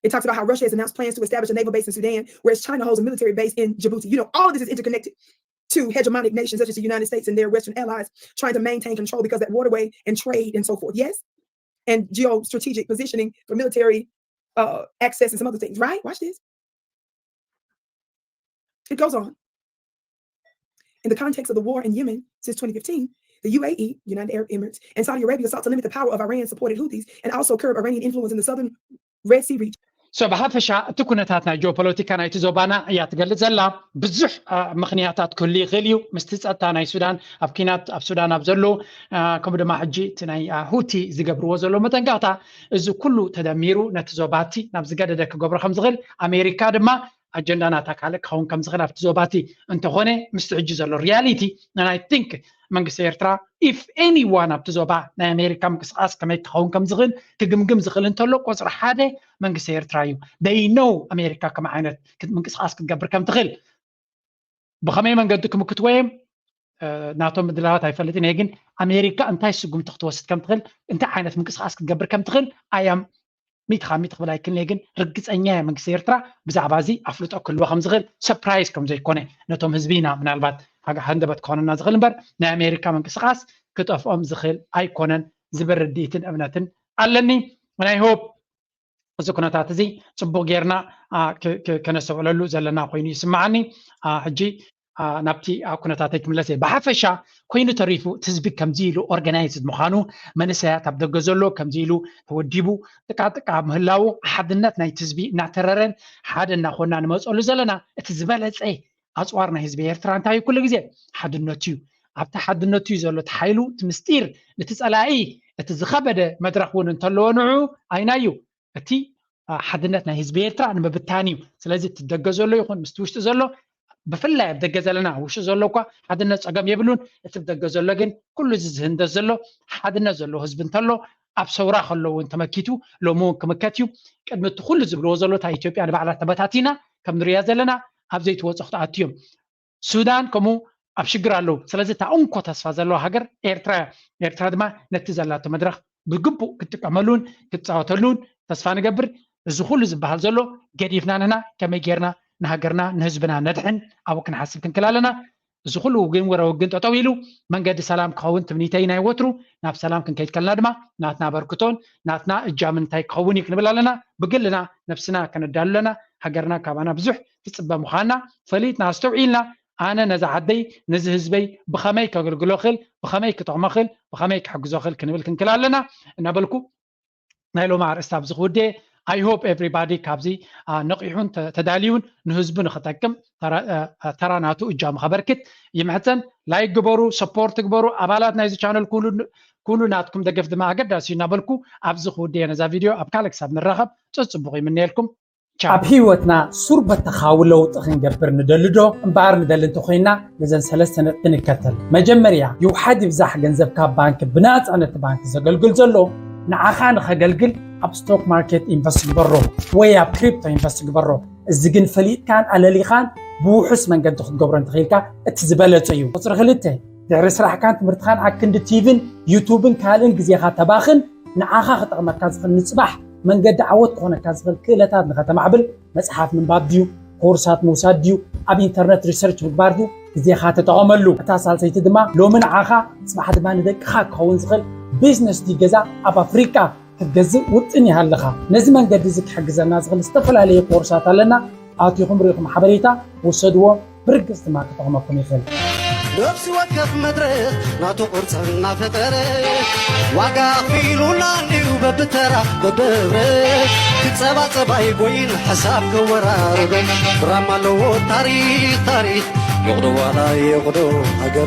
It talks about how Russia has announced plans to establish a naval base in Sudan, whereas China holds a military base in Djibouti. You know, all of this is interconnected to hegemonic nations such as the United States and their Western allies trying to maintain control because that waterway and trade and so forth. Yes? And geostrategic positioning for military uh, access and some other things, right? Watch this. It goes on. In the context of the war in Yemen since twenty fifteen, the U A E, United Arab Emirates, and Saudi Arabia sought to limit the power of Iran supported Houthis and also curb Iranian influence in the southern Red Sea region. So ብሓፈሻ እቲ ኩነታት ናይ ጂኦፖለቲካ ናይቲ ዞባና እያ ትገልጽ ዘላ። ብዙሕ ምኽንያታት ክህሉ ይኽእል እዩ። ምስቲ ጸጥታ ናይ ሱዳን ኣብ ኲናት ኣብ ሱዳን ኣብ ዘሎ ከምኡ ድማ ሕጂ እቲ ናይ ሁቲ ዝገብርዎ ዘሎ መጠንቀቕታ፣ እዚ ኩሉ ተደሚሩ ነቲ ዞባቲ ናብ ዝገደደ ክገብሮ ከም ዝኽእል ኣሜሪካ ድማ ኣጀንዳ ናታ ካልእ ክኸውን ከም ዝኽእል ኣብቲ ዞባቲ እንተኾነ ምስቲ ሕጂ ዘሎ ሪያሊቲ ንናይ ቲንክ መንግስቲ ኤርትራ if anyone ኣብቲ ዞባ ናይ ኣሜሪካ ምንቅስቃስ ከመይ ክኸውን ከም ዝኽእል ክግምግም ዝኽእል እንተሎ ቁፅሪ ሓደ መንግስቲ ኤርትራ እዩ። They know ኣሜሪካ ከመይ ዓይነት ምንቅስቃስ ክትገብር ከም ትኽእል ብኸመይ መንገዲ ክምክትዎ እዮም ናቶም ምድላዋት ኣይፈልጥን እየ። ግን ኣሜሪካ እንታይ ስጉምቲ ክትወስድ ከም ትኽእል እንታይ ዓይነት ምንቅስቃስ ክትገብር ከም ትኽእል ኣያም ሚእቲ ካብ ሚእቲ ክብል ኣይክልንየ ግን ርግፀኛ እየ መንግስቲ ኤርትራ ብዛዕባ እዚ ኣፍልጦ ክህልዎ ከም ዝኽእል surprise ከም ዘይኮነ ነቶም ህዝቢ ኢና ምናልባት ሃንደበት ክኾነና ዝኽእል እምበር ናይ ኣሜሪካ ምንቅስቃስ ክጠፍኦም ዝኽእል ኣይኮነን ዝብል ርድኢትን እምነትን ኣለኒ። ናይ hope እዚ ኩነታት እዚ ፅቡቅ ጌርና ከነስተውዕለሉ ዘለና ኮይኑ ይስማዓኒ። ሕጂ ናብቲ ኩነታተይ ክምለስ እየ። ብሓፈሻ ኮይኑ ተሪፉ እቲ ህዝቢ ከምዚ ኢሉ organized ምዃኑ መንእሰያት ኣብ ደገ ዘሎ ከምዚ ኢሉ ተወዲቡ ጥቃጥቃ ምህላዉ ሓድነት ናይቲ ህዝቢ እናተረረን ሓደ እናኾና ንመፀሉ ዘለና እቲ ዝበለፀ ኣፅዋር ናይ ህዝቢ ኤርትራ እንታይ እዩ? ኩሉ ግዜ ሓድነቱ እዩ። ኣብቲ ሓድነቱ እዩ ዘሎ እቲ ሓይሉ፣ እቲ ምስጢር፣ እቲ ፀላኢ፣ እቲ ዝኸበደ መድረኽ እውን እንተለዎ ንዑ ኣይናዩ እቲ ሓድነት ናይ ህዝቢ ኤርትራ ንምብታን እዩ። ስለዚ እቲ ደገ ዘሎ ይኹን ምስቲ ውሽጢ ዘሎ ብፍላይ ኣብ ደገ ዘለና ውሽጢ ዘሎ እኳ ሓድነት ፀገም የብሉን። እቲ ደገ ዘሎ ግን ኩሉ እዚ ዝህንደስ ዘሎ ሓድነት ዘለዎ ህዝቢ እንተሎ ኣብ ሰውራ ከሎ እውን ተመኪቱ ሎሚ እውን ክምከት እዩ። ቅድሚ እቲ ኩሉ ዝብልዎ ዘሎ እታ ኢትዮጵያ ንባዕላ ተበታቲና ከም ንሪያ ዘለና ኣብ ዘይትወፆ ክትኣቱ እዮም። ሱዳን ከምኡ ኣብ ሽግር ኣለዉ። ስለዚ እታ እንኮ ተስፋ ዘለዋ ሃገር ኤርትራ እያ። ኤርትራ ድማ ነቲ ዘላቶ መድረኽ ብግቡእ ክትጥቀመሉን ክትፃወተሉን ተስፋ ንገብር። እዚ ኩሉ ዝበሃል ዘሎ ገዲፍና ንሕና ከመይ ጌርና ንሃገርና ንህዝብና ነድሕን ኣብኡ ክንሓስብ ክንክል ኣለና። እዚ ኩሉ ውግን ወረ ውግን ጠጠው ኢሉ መንገዲ ሰላም ክኸውን ትምኒተይ ናይ ወትሩ። ናብ ሰላም ክንከይድ ከለና ድማ ናትና በርክቶን ናትና እጃምን እንታይ ክኸውን እዩ ክንብል ኣለና። ብግልና ነብስና ከነዳሉ ኣለና። ሃገርና ካባና ብዙሕ ትፅበ ምዃና ፈሊጥና ኣስተውዒልና ኣነ ነዛ ዓደይ ነዚ ህዝበይ ብኸመይ ከገልግሎ ክእል ብኸመይ ክጠቕሞ ክእል ብኸመይ ክሕግዞ ክእል ክንብል ክንክል ኣለና እናበልኩ ናይ ሎሚ ኣርእስቲ ኣብዚ ክውደ I hope everybody ካብዚ ነቂሑን ተዳልዩን ንህዝቡ ንክጠቅም ተራ ናቱ እጃሙ ከበርክት ይምሕፀን። Like ግበሩ፣ support ግበሩ። ኣባላት ናይዚ ቻነል ኩሉ ናትኩም ደገፍ ድማ ኣገዳሲ እዩ እናበልኩ ኣብዚ ክውደ ነዛ ቪድዮ ኣብ ካልእ ክሳብ ንራኸብ ፅፅቡቕ ይምነየልኩም። ኣብ ህይወትና ሱር በተኻዊ ለውጢ ክንገብር ንደሊ ዶ? እምበኣር ንደሊ እንተኾይንና ነዘን ሰለስተ ነጥቢ ንከተል። መጀመርያ ይውሓድ ይብዛሕ ገንዘብካ ኣብ ባንክ ብናፃ ነቲ ባንክ ዘገልግል ዘሎ ንዓኻ ንኸገልግል ኣብ ስቶክ ማርኬት ኢንቨስት ግበሮ ወይ ኣብ ክሪፕቶ ኢንቨስት ግበሮ። እዚ ግን ፈሊጥካን ኣለሊኻን ብውሑስ መንገዲ ክትገብሮ እንተኽኢልካ እቲ ዝበለጸ እዩ። ቁፅሪ ክልተ ድሕሪ ስራሕካን ትምህርትኻን ኣክንዲ ቲቪን ዩቱብን ካልእን ግዜኻ ተባኽን ንዓኻ ክጠቕመካ ዝኽእል ንፅባሕ መንገዲ ዓወት ክኾነካ ዝኽእል ክእለታት ንኸተማዕብል መፅሓፍ ምንባብ ድዩ ኮርሳት ምውሳድ ድዩ ኣብ ኢንተርነት ሪሰርች ምግባር ድዩ ግዜኻ ተጠቐመሉ እታ ሳልሰይቲ ድማ ሎሚ ንዓኻ ፅባሕ ድማ ንደቅኻ ክኸውን ዝኽእል ቢዝነስ ድዩ ገዛ ኣብ ኣፍሪቃ ክትገዝእ ውጥን ይሃለኻ ነዚ መንገዲ እዚ ክሕግዘና ዝኽእል ዝተፈላለየ ኮርሳት ኣለና ኣቲኹም ርኢኹም ሓበሬታ ውሰድዎ ብርግፅ ድማ ክጠቕመኩም ይኽእል። ነፍሲ ወከፍ መድረኽ ናቱ ቅርፂ እናፈጠረ ዋጋ ኣኽፊሉና እንድዩ በብተራ በብህብረት ክፀባፀባ ይጎይን ሓሳብ ከወራርዶ ድራማ ኣለዎ ታሪኽ ታሪኽ ይቕዶ ዋላ ይቕዶ ሃገር